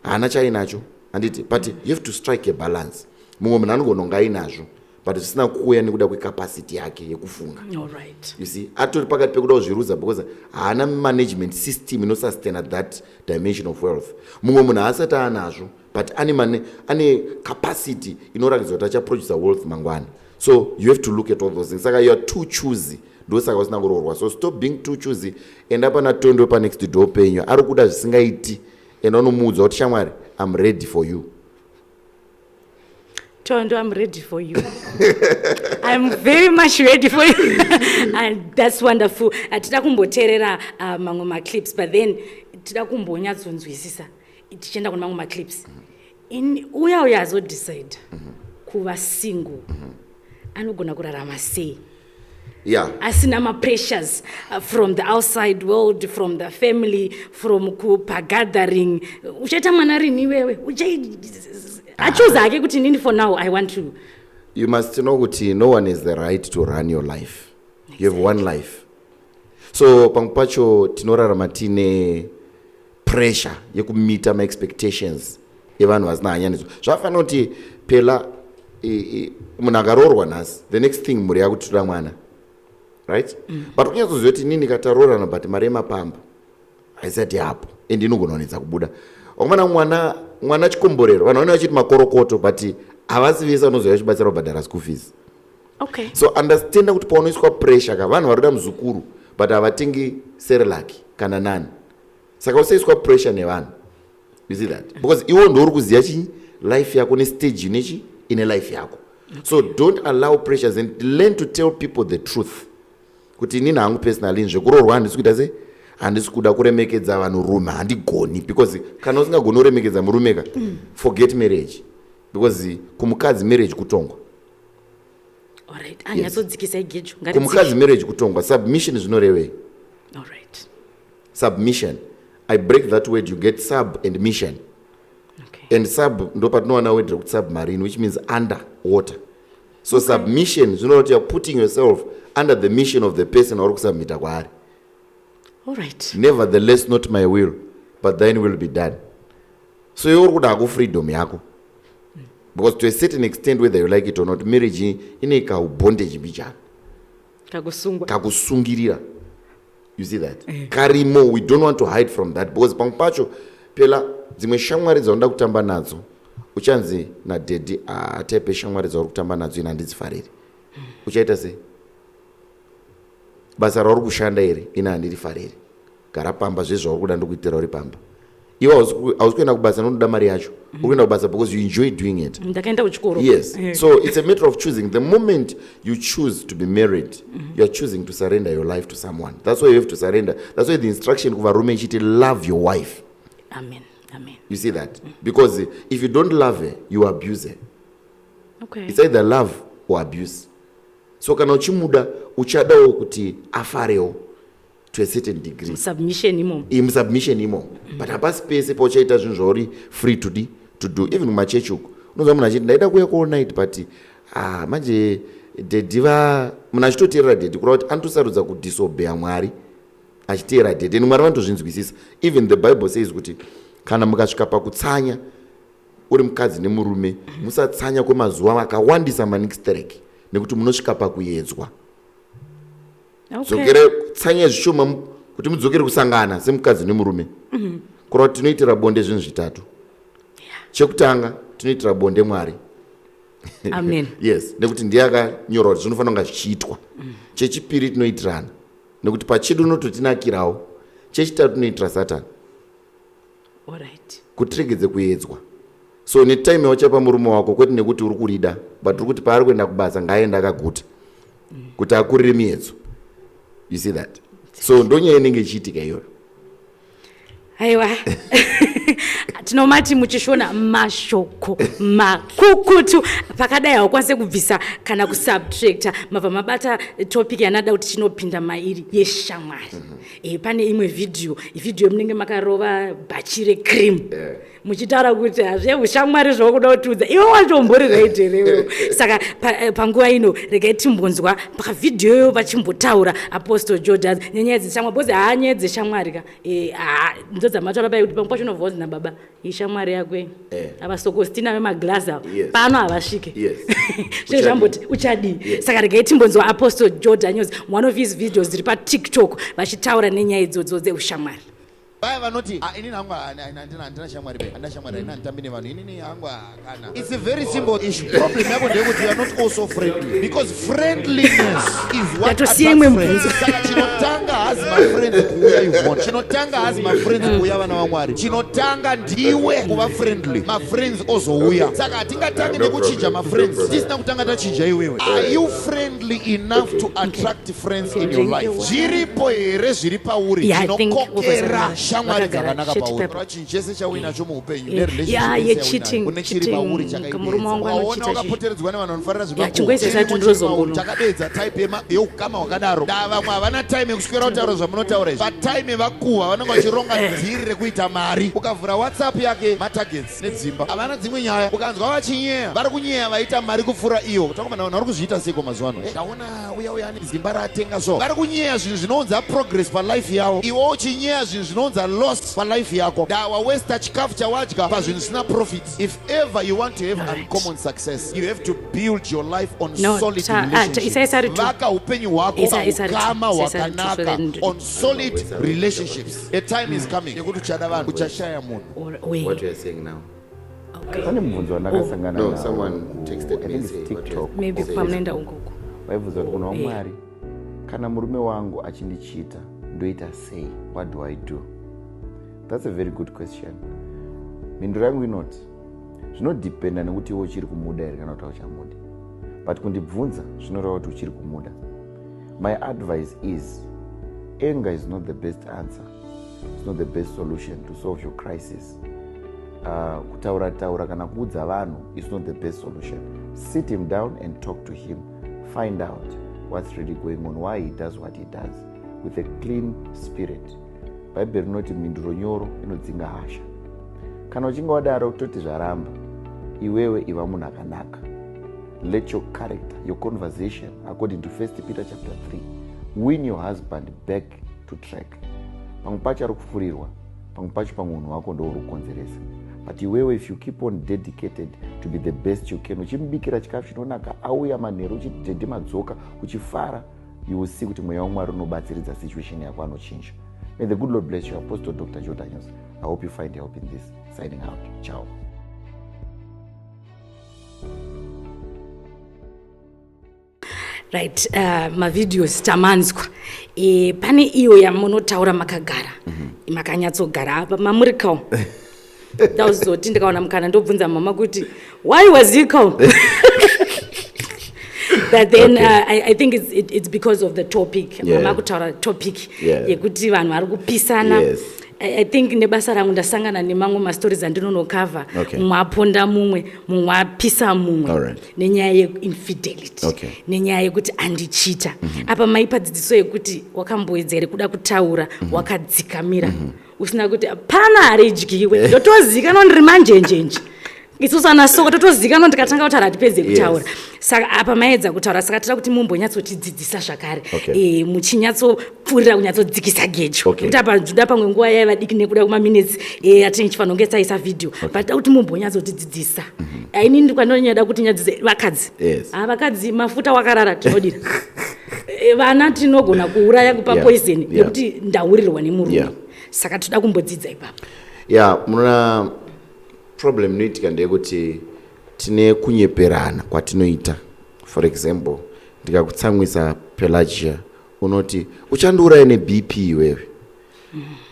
haana chainacho, handiti? But you have to strike a balance. Mumwe munhu anogona kunge ainazvo, but zvisina kuuya nekuda kwecapacity yake yekufunga. You see, atori pakati pekuda kuzviruza because haana management system inosustaina that dimension of wealth. Mumwe munhu haasati anazvo, but ane capacity inoratidza kuti achaproduca wealth mangwana. So you have to look at all those things. Saka you are too choosy, ndosaka usina kuroorwa. So stop being too choosy. Enda pana Tondo panext door penyu, ari kuda zvisingaiti. Enda unomuudza kuti, "Shamwari, I'm ready for you." Tondo, I'm ready for you. I'm very much ready for you. And that's wonderful. Tida kumboteerera mamwe maclips, but then tida kumbonyatsonzwisisa tichienda kune mamwe maclips. In uya uya azodecide kuva single, anogona kurarama sei asina mapressures from the outside world, from the family, from kupagathering, "Uchaita mwana rini iwewe?" Achuza hake kuti, "Inini for now I want to You must know kuti no one has the right to run your life. You have one life. So pamwe pacho tinorarama tiine pressure yekumeeta maexpectations evanhu vasina hanya nezvo. Zvafanira kuti pela munhu akaroorwa nhasi, the next thing mhuri yakutoda mwana, right? But kunyatsoziva kuti inini kataroorana, but mari yemapamba haisati yapo and inogona kunetsa kubuda. Wakomana, mwana, mwana chikomborero. Vanhu vanenge vachiti makorokoto, but havasi vese vanozouya vachibatsira kubhadhara school fees. So understanda kuti paunoiswa pressure ka, vanhu vari kuda muzukuru, but havatengi Cerelac kana nani. Saka usaiswa pressure nevanhu, you see that? Because iwo ndouri kuziva chi life yako nestage inechi ine life yako. So don't allow pressures and learn to tell people the truth kuti, "Inini hangu personally zvekuroorwa handisi kuita sei, handisi kuda kuremekedza vanhurume, handigoni." Because kana usingagoni kuremekedza murume ka, forget marriage, because kumukadzi marriage kutongwa. Alright, anyatsodzikisai gejo. Kumukadzi marriage kutongwa. Submission zvinorevei? Submission, I break that word, you get sub and mission. And sub ndo patinowana word rekuti submarine, which means under water. So submission zvinoreva kuti you are putting yourself under the mission of the person wauri kusubmita kwaari. All right. Nevertheless, not my will, but thine will be done. So iwe uri kuda hako freedom yako, because to a certain extent, whether you like it or not, marriage ine kaubondage mbichana. Kakusungwa. Kakusungirira, you see that? Karimo. We don't want to hide from that, because pamwe pacho pela dzimwe shamwari dzaunoda kutamba nadzo, uchanzi nadaddy, "Ataipe shamwari dzauri kutamba nadzo ine handidzifariri." Uchaita sei? Basa rauri kushanda iri ine handirifariri, gara pamba. Zvezvauri kuda ndokuitira uri pamba. Iwe hausi kuenda kubasa nokuda mari yacho, uri kuenda kubasa because you enjoy doing it. Ndakaenda kuchikoro. Yes. So it's a matter of choosing. The moment you choose to be married, you are choosing to surrender your life to someone. That's why you have to surrender. That's why the instruction kuvarume ichiti, "Love your wife." Amen, amen. You see that? Because if you don't love her, you abuse her. It's either love or abuse. So kana uchimuda, uchadawo kuti afarewo to a certain degree. Submission imomo. Imusubmission imomo, but hapasi pese pauchaita zvinhu zvauri free to do. Even kumachechi uku, unonzwa munhu achiti, "Ndaida kuuya kuall night, but ah, manje daddy va." Munhu achitoteerera daddy, kureva kuti anotosarudza kudisobeya Mwari achiteera daddy. And Mwari vanotozvinzwisisa. Even the Bible says kuti kana mukasvika pakutsanya uri mukadzi nemurume, musatsanya kwemazuva akawandisa maningi stereki, nekuti munosvika pakuyedzwa. Dzokere tsanya zvishoma kuti mudzokere kusangana semukadzi nemurume. Kureva kuti tinoitira bonde zvinhu zvitatu. Chekutanga, tinoitira bonde Mwari. Amen. Yes, nekuti ndiye akanyora kuti zvinofanira kunga zvichiitwa. Chechipiri, tinoitirana nekuti pachedu unototinakirawo. Chechitatu, tinoitira Satani, All right. kuti tiregedze kuedzwa. So netime yauchapa murume wako, kwete nekuti uri kurida, but uri kuti paari kuenda kubasa ngaaende akaguta kuti akurire miedzo. You see that? So ndonyaya inenge ichiitika iyoyo. Aiwa, tinomati muchishona mashoko makukutu. Pakadai haukwanisi kubvisa kana kusubtracta. Mabva mabata topic yanada kuti chinopinda mairi yeshamwari. Pane imwe vhidhiyo, vhidhiyo munenge makarova bhachi recream, muchitaura kuti hazveushamwari zvakuda kutiudza iwe wachombori right herewo. Saka panguva ino regai timbonzwa pavhidhiyoyo vachimbotaura Apostle Jordan nenyaya dzeshamwari, because haa, nyaya dzeshamwari ka, ndo dzamataura pai kuti pamwe pacho unobva wanzi nababa, "Ishamwari yako iyi." Avasokostina vemaglass ava pano havasvike. Zve zvamboti uchadii? Yes. Saka regai timbonzwa Apostle Jordan News, one of his videos dziri paTikTok, vachitaura nenyaya idzodzo dzeushamwari. Vaya vanoti, "Ah, inini hangu handina shamwari be, handina shamwari, handina, handitambi nevanhu, inini hangu kana." It's a very simple issue. Problem yako ndeyekuti you are not also friendly, because friendliness is what Ndatosiya imwe attracts mubvunzo. friends. Saka chinotanga hazi mafriends kuuya, Yvonne. Chinotanga hazi mafriends kuuya, vana vaMwari. Chinotanga ndiwe kuva friendly, mafriends ozouya. Saka hatingatangi No nekuchinja problem. mafriends No problem. tisina kutanga tachinja iwewe. Are you friendly enough to attract friends in your life? Zviripo here zviri pauri Yeah, I think zvinokokera shamwari vakagara dzakanaka sheti pauri? pepper. Chinhu chese chauinacho muupenyu Yeah, nerelationship, une chiri pauri ye-cheating, murume wangu chakaidedza. anochita. Wakapoteredzwa nevanhu vanofarira. Yeah, chingoisa isati ndozongono. Chakadeedza type yeukama hwakadaro. Da vamwe havana time yekuswera kutaura zvamunotaura izvi. Patime vakuhwa vanenge vachironga dhiri rekuita mari. Ukavhura WhatsApp yake, matargets nedzimba, havana dzimwe nyaya. Ukanzwa vachinyeya, vari kunyeya vaita mari kupfuura iyo. Takomana, vanhu vari kuzviita seiko mazuva ano? Ndaona uya uya ane zimba raatenga. So vari kunyeya zvinhu zvinounza progress palife yavo, iwe uchinyeya zvinhu zvinounza loss palife yako. Da wawesta chikafu chawadya pazvinhu zvisina profit. If ever you want to have uncommon success, you have to build your life on No, solid isai relationships. sari tu. Vaka upenyu hwako Isai sari tu. paukama Isai sari tu, so hwakanaka on solid relationships. A time is coming yekuti uchada vanhu, uchashaya munhu. Wait. What you are saying now? Okay. Pane mubvunzo wandakasangana No, nawo someone texted I me think it's saying what you are TikTok. Maybe saying. pamunoenda ukoko. Vaibvunza kuti, "Munhu waMwari, kana murume wangu achindichita, ndoita sei? What do I do?" That's a very good question. Mhinduro yangu inoti zvinodhipenda nekuti iwe uchiri kumuda here kana kuti hauchamudi. But kundibvunza zvinoreva kuti uchiri kumuda. My advice is, anger is not the best answer. It's not the best solution to solve your crisis. Kutaura taura kana kuudza vanhu is not the best solution. Sit him down and talk to him. Find out what's really going on, why he does what he does, with a clean spirit. Bhaibheri rinoti mhinduro nyoro inodzinga hasha. Kana uchinge wadaro, toti zvaramba, iwewe iva munhu akanaka. Let your character, your conversation, according to 1 Peter chapter 3, win your husband back to track. Pamwe pacho ari kufurirwa, pamwe pacho pamwe unhu hwako ndo uri kukonzeresa, but iwewe, if you keep on dedicated to be the best you can, uchimubikira chikafu chinonaka, auya manheru uchiti, "Daddy, madzoka," uchifara, you will see kuti Mweya waMwari unobatsiridza situation yako, anochinja. May the good Lord bless you. Apostle Dr Jordanios. I hope you find help in this. Signing out. Ciao. Right, mavideos tamanzwa. Pane iyo yamunotaura makagara, makanyatsogara apa mamuri calm. Ndauzoti ndikaona mukana ndobvunza mama kuti, "Why was he calm?" But then I think it's because of the topic. Mama kutaura topic yekuti vanhu vari kupisana. I think nebasa rangu ndasangana nemamwe mastories andinonokavha. Mumwe aponda mumwe, mumwe apisa mumwe nenyaya yeinfidelity, nenyaya yekuti andichita. Apa maipa dzidziso yekuti wakamboedza here kuda kutaura wakadzikamira, usina kuti pana haridyiwe, ndotozikanwa ndiri manjenjenje, isusu ana Soko totozikanwa, ndikatanga kutaura hatipedze kutaura. Saka apa maedza kutaura, saka toda kuti mumbonyatsotidzidzisa zvakare, muchinyatsopfuurira kunyatsodzikisa gejo, nekuti apa ndoda pamwe nguva yaiva diki nekuda kwemaminitsi atinenge tichifanira kunge taisa vhidhiyo, but da kuti mumbonyatsotidzidzisa. Inini kwandonyada kuti nyadzise vakadzi. Ah, vakadzi mafuta wakarara tinodira. Vana tinogona kuuraya, kupa poison nekuti ndaurirwa nemurume. Saka toda kumbodzidza ipapo. Ya, munoona, problem inoitika ndeyekuti tine kunyeperana kwatinoita. For example, ndikakutsamwisa, Pelagia, unoti uchandiuraya neBP iwewe,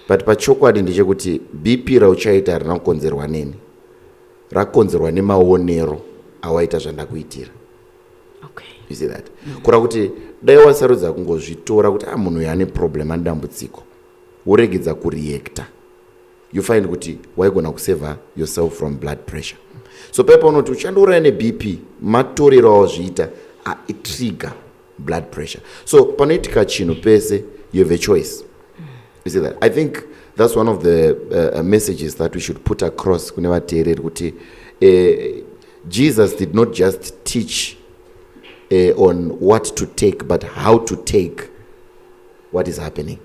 but pachokwadi ndechekuti BP rauchaita harina kukonzerwa neni, rakonzerwa nemaonero awaita zvandakuitira. You see that? Kureva kuti dai wasarudza kungozvitora kuti a munhu uyu ane problem, ane dambudziko, woregedza kureacta, you find kuti waigona kusave yourself from blood pressure. So paipa unoti uchandiuraya neBP, matorero awazviita itrigger blood pressure. So panoitika chinhu pese, you have a choice. You see that? I think that's one of the messages that we should put across kune vateereri, kuti Jesus did not just teach on what to take, but how to take what is happening.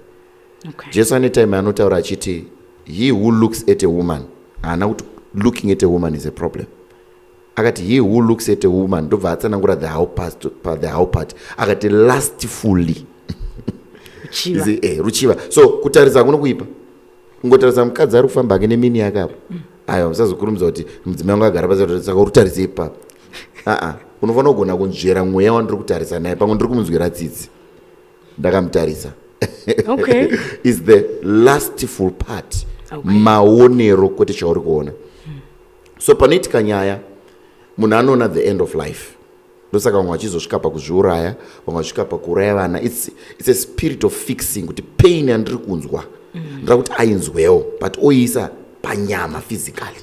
Jesu ane time anotaura achiti, "He who looks at a woman," haana kuti looking at a woman is a problem, akati, "He who looks at a woman," ndobva atsanangura the how part, the how part, akati lustfully. Ruchiva. Ruchiva. So kutarisa kuno kuipa, kungotarisa mukadzi ari kufamba ake nemini yake apo, aiwa, musazokurumidza kuti mudzimai wangu agara pasi, saka uri kutarisei ipapo? Aa, unofanira kugona kunzvera mweya wandiri kutarisa naye. Pamwe ndiri kumunzwira tsitsi ndakamutarisa. Is the lustful part. Maonero, kwete chauri kuona. So panoitika nyaya, munhu anoona the end of life. Ndosaka vamwe vachizosvika pakuzviuraya, vamwe vachisvika pakuuraya vana. It's a spirit of fixing kuti pain yandiri kunzwa, ndira kuti ainzwewo, but oiisa panyama physically.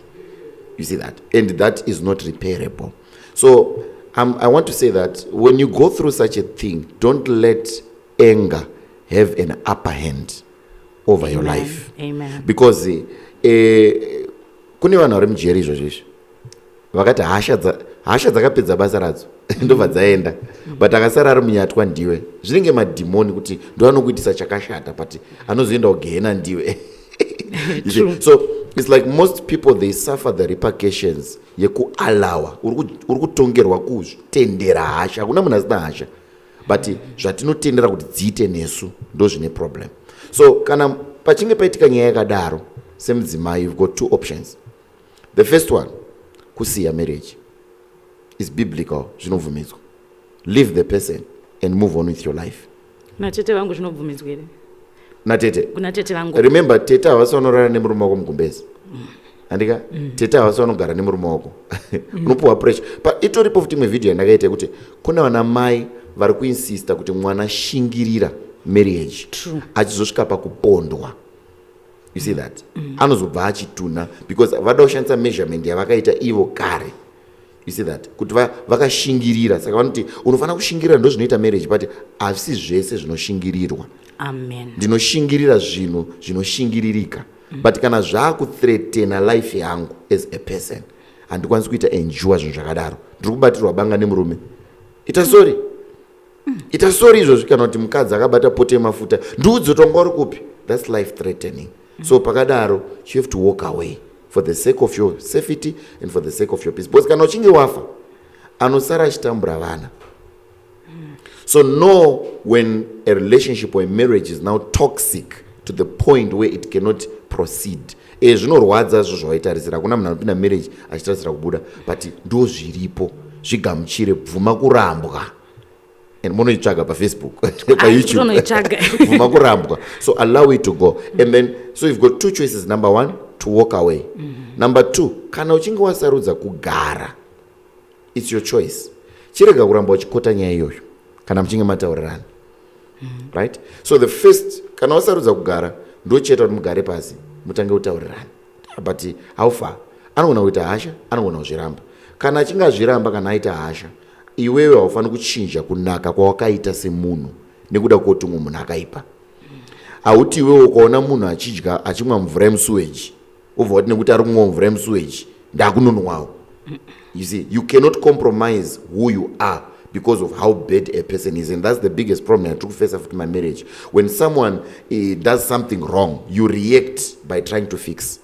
You see that? And that is not repairable. So I want to say that when you go through such a thing, don't let anger have an upper hand over your Amen. life. Amen. Because kune vanhu vari mujeri izvozvo izvi vakati hasha dzakapedza basa radzo, ndobva dzaenda, but akasara ari munyatwa ndiwe. Zvinenge madhimoni kuti ndo anokuitisa chakashata, but anozoenda kugehena ndiwe. You see? True. So it's like most people, they suffer the repercussions yekuallowa. Uri kutongerwa kutendera hasha. Hakuna munhu asina hasha, but zvatinotendera kuti dziite nesu ndo zvine problem. So kana pachinge paitika nyaya yakadaro, semudzimai you've got two options. The first one, kusiya marriage, is biblical, zvinobvumidzwa. Leave the person and move on with your life. Natete vangu zvinobvumidzwa here? Natete? Kuna tete vangu. Remember, tete havasi vanorara nemurume wako mugumbezi, andika? Tete havasi vanogara nemurume wako. Unopiwa pressure pa itoripo futi. Imwe vhidhiyo yandakaita yekuti kune vana mai vari kuinsista kuti mwana shingirira marriage, achizosvika pakupondwa. You see that? Anozobva achitunha because vada kushandisa measurement yavakaita ivo kare. You see that? Kuti vakashingirira, saka vanoti unofanira kushingirira, ndo zvinoita marriage, but hazvisi zvese zvinoshingirirwa. Amen. Ndinoshingirira zvinhu zvinoshingiririka. But kana zvaakuthreatena life yangu as a person, handikwanisi kuita endure zvinhu zvakadaro. Ndiri kubatirwa banga nemurume, ita sorry, ita sorry izvozvi. Kana kuti mukadzi akabata poto yemafuta, ndiudze kuti wanga uri kupi. That's life threatening. So pakadaro you have to walk away for the sake of your safety and for the sake of your peace, because kana uchinge wafa, anosara achitambura vana. So know when a relationship or a marriage is now toxic to the point where it cannot proceed. Zvinorwadza zvo zvawaitarisira. Hakuna munhu anopinda marriage achitarisira kubuda, but ndo zviripo. Zvigamuchire, bvuma kurambwa, and munoitsvaga paFacebook, paYouTube. Tonoitsvaga. Bvuma kurambwa. So allow it to go. And then, so you've got two choices: number one, to walk away; number two, kana uchinge wasarudza kugara, it's your choice, chirega kuramba uchikota nyaya iyoyo kana muchinge mataurirana, right? So the first, kana wasarudza kugara, ndocheta kuti mugare pasi, mutange kutaurirana. But how far? Anogona kuita hasha, anogona kuzviramba. Kana achinge azviramba, kana aita hasha, iwewe haufaniri kuchinja kunaka kwawakaita semunhu nekuda kwekuti umwe munhu akaipa. Hauti iwewe ukaona munhu achidya, achimwa mvura yemusuweji, ubva wati nekuti ari kumwa mvura yemusuweji, ndakunonwawo. You see, you cannot compromise who you are because of how bad a person is, and that's the biggest problem yatiri kufesa futi mamarriage. When someone does something wrong, you react by trying to fix.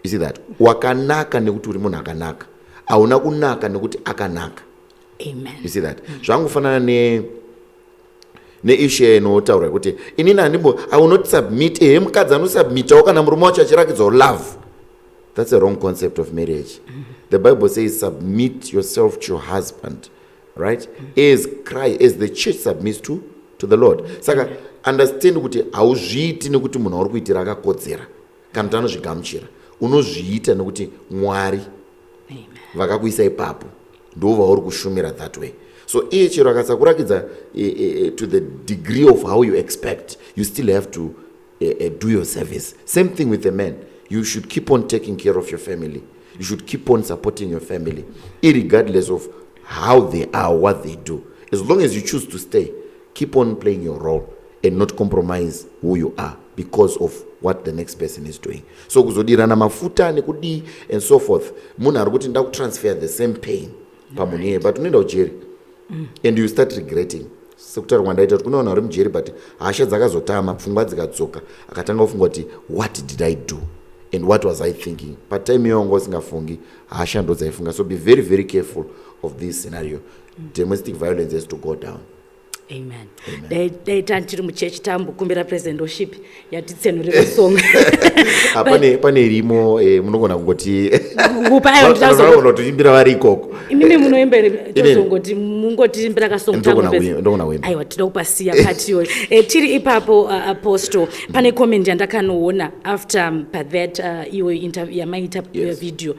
You see that? Wakanaka nekuti uri munhu akanaka, hauna kunaka nekuti akanaka. Amen. You see that? Zvangofanana ne neissue inotaura kuti inini handimbo, I will not submit. Ehe, mukadzi anosubmitawo kana murume wacho achirakidzawo love. That's a wrong concept of marriage. The Bible says submit yourself to your husband, right, as Christ, as the church submits to the Lord. Saka understand kuti hauzviiti nekuti munhu auri kuitira akakodzera kana kuti anozvigamuchira. Unozviita nekuti Mwari Amen. Vakakuisa ipapo, ndo vauri kushumira that way. So iye chero akasakurakidza to the degree of how you expect, you still have to do your service. Same thing with the man. You should keep on taking care of your family. You should keep on supporting your family irregardless of how they are, what they do. As long as you choose to stay, keep on playing your role and not compromise who you are because of what the next person is doing. So kuzodirana mafuta nekudii and so forth, munhu ari kuti ndakutransfer the same pain pamunhu iyeye, but unoenda kujeri and you start regretting. Sekutaura kwandaita kuti kune vanhu vari mujeri, but hasha dzakazotama, pfungwa dzikadzoka, akatanga kufunga kuti what did I do and what was I thinking? Patime iyo wanga usingafungi, hasha ndo dzaifunga. So be very, very careful of this scenario. Domestic violence has to go down. Amen. Dai tiri muchechi, tambokumbira president worship yatitsenurira song. Ah, pane irimo, munogona kungoti Kupa ayo. Vanogona kutiimbira vari ikoko. Imimi munoimba here? Tozongoti mungotiimbira kasong. Ndogona kuimba. Aiwa, tinoda kupasiya part iyoyo. Tiri ipapo, Apostle, pane comment yandakanoona after pathat iwe interview yamaita, video.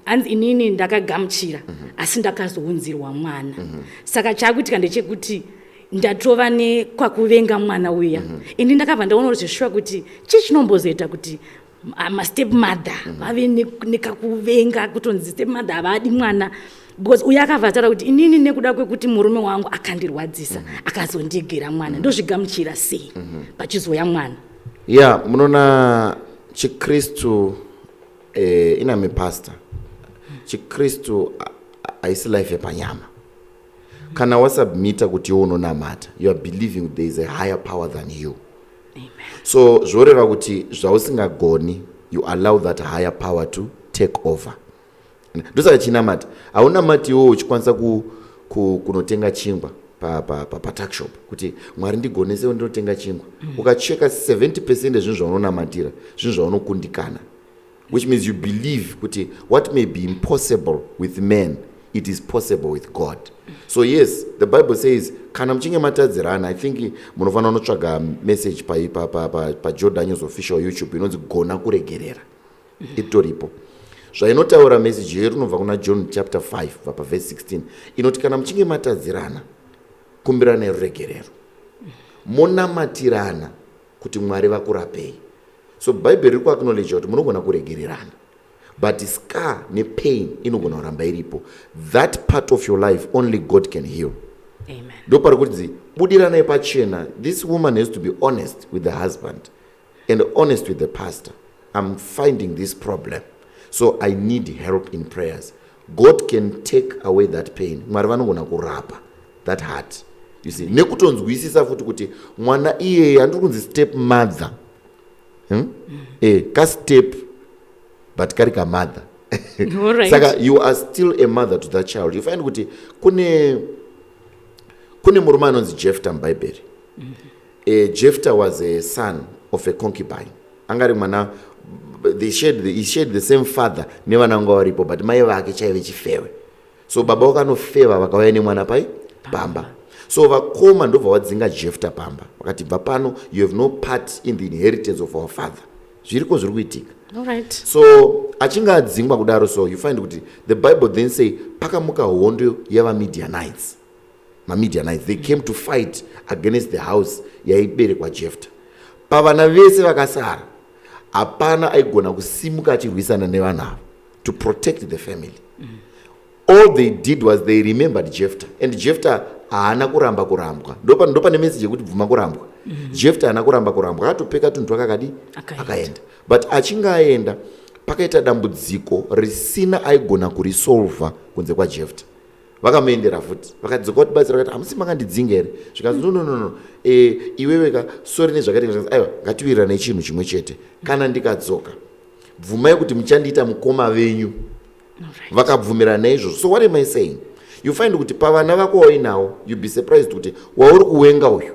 Hanzi inini ndakagamuchira, asi ndakazounzirwa mwana. Saka chaakuitika ndechekuti ndatova nekwakuvenga mwana uya. Ini ndakabva ndaona kuti zveshuwa kuti chii chinombozoita kuti mastep mother vave nekakuvenga, kutonzi step mother havadi mwana? Because uyo akabva ataura kuti inini nekuda kwekuti murume wangu akandirwadzisa, akazondigera mwana, ndozvigamuchira sei pachizoya mwana? Ya, munoona, chiKristu, inami pastor, chiKristu haisi life yepanyama. Kana wasubmita kuti iwe unonamata, you are believing there is a higher power than you. So zvoreva kuti zvausingagoni, you allow that higher power to take over. Ndosaka chinamata, haunamati iwewo uchikwanisa kunotenga chingwa patuckshop kuti Mwari ndigonesewo ndinotenga chingwa. Ukacheka 70% yezvinhu zvaunonamatira zvinhu zvaunokundikana, which means you believe kuti what may be impossible with men, it is possible with God. So yes, the Bible says kana muchinge matadzirana, I think munofanira kunotsvaga message paJoe Daniels official YouTube inonzi "Gona Kuregerera". Itoripo zvainotaura message yedu, inobva kuna John chapter 5 kubva pavhesi 16, inoti kana muchinge matadzirana, kumbiranai ruregerero, monamatirana kuti Mwari vakurapei. So Bhaibheri riri kuacknowledge kuti munogona kuregererana, but scar nepain inogona kuramba iripo. That part of your life only God can heal. Amen. Ndopari kunzi budiranai pachena. This woman has to be honest with the husband and honest with the pastor. I'm finding this problem, so I need help in prayers. God can take away that pain. Mwari vanogona kurapa that heart, you see, nekutonzwisisa futi kuti mwana iyeye handiri kunzi step mother, Kastep but kari kamother. Saka you are still a mother to that child. You find kuti kune murume anonzi Jefta mubhaibheri. Jefta was a son of a concubine. Angari mwana, he shared the same father nevana vanga varipo, but mai vake chaive chifewe. So baba vakanofeva, vakauya nemwana pai pamba. So vakoma ndobva vadzinga Jefta pamba, vakati, "Bva pano, you have no part in the inheritance of our father." Zviriko, zviri kuitika. So achinge adzingwa kudaro, so you find kuti the Bible then say pakamuka hondo yavaMidianites. MaMidianites, they came to fight against the house yaiberekwa Jefta. Pavana vese vakasara, hapana aigona kusimuka achirwisana nevanhu ava to protect the family. All they did was they remembered Jefta, and Jefta haana kuramba kurambwa. Ndopane message yekuti bvuma kurambwa. Jefta haana kuramba kurambwa, akatopeka tunhu twakakadi. Akaenda. Akaenda, but achinge aenda, pakaita dambudziko risina aigona kurisolva kunze kwaJefta. Vakamuendera futi, vakadzoka kuti batsira, vakati, "Hamusi makandidzinga here?" Zvikanzi, "No, no, no, no, iwewe ka, sorry nezvakaitika." Zvikanzi, "Aiwa, ngatiwirirane chinhu chimwe chete. Kana ndikadzoka, bvumai kuti muchandiita mukoma venyu." Vakabvumirana naizvozvo. So what am I saying? You find kuti pavana vako wainawo, you be surprised kuti wauri kuwenga uyu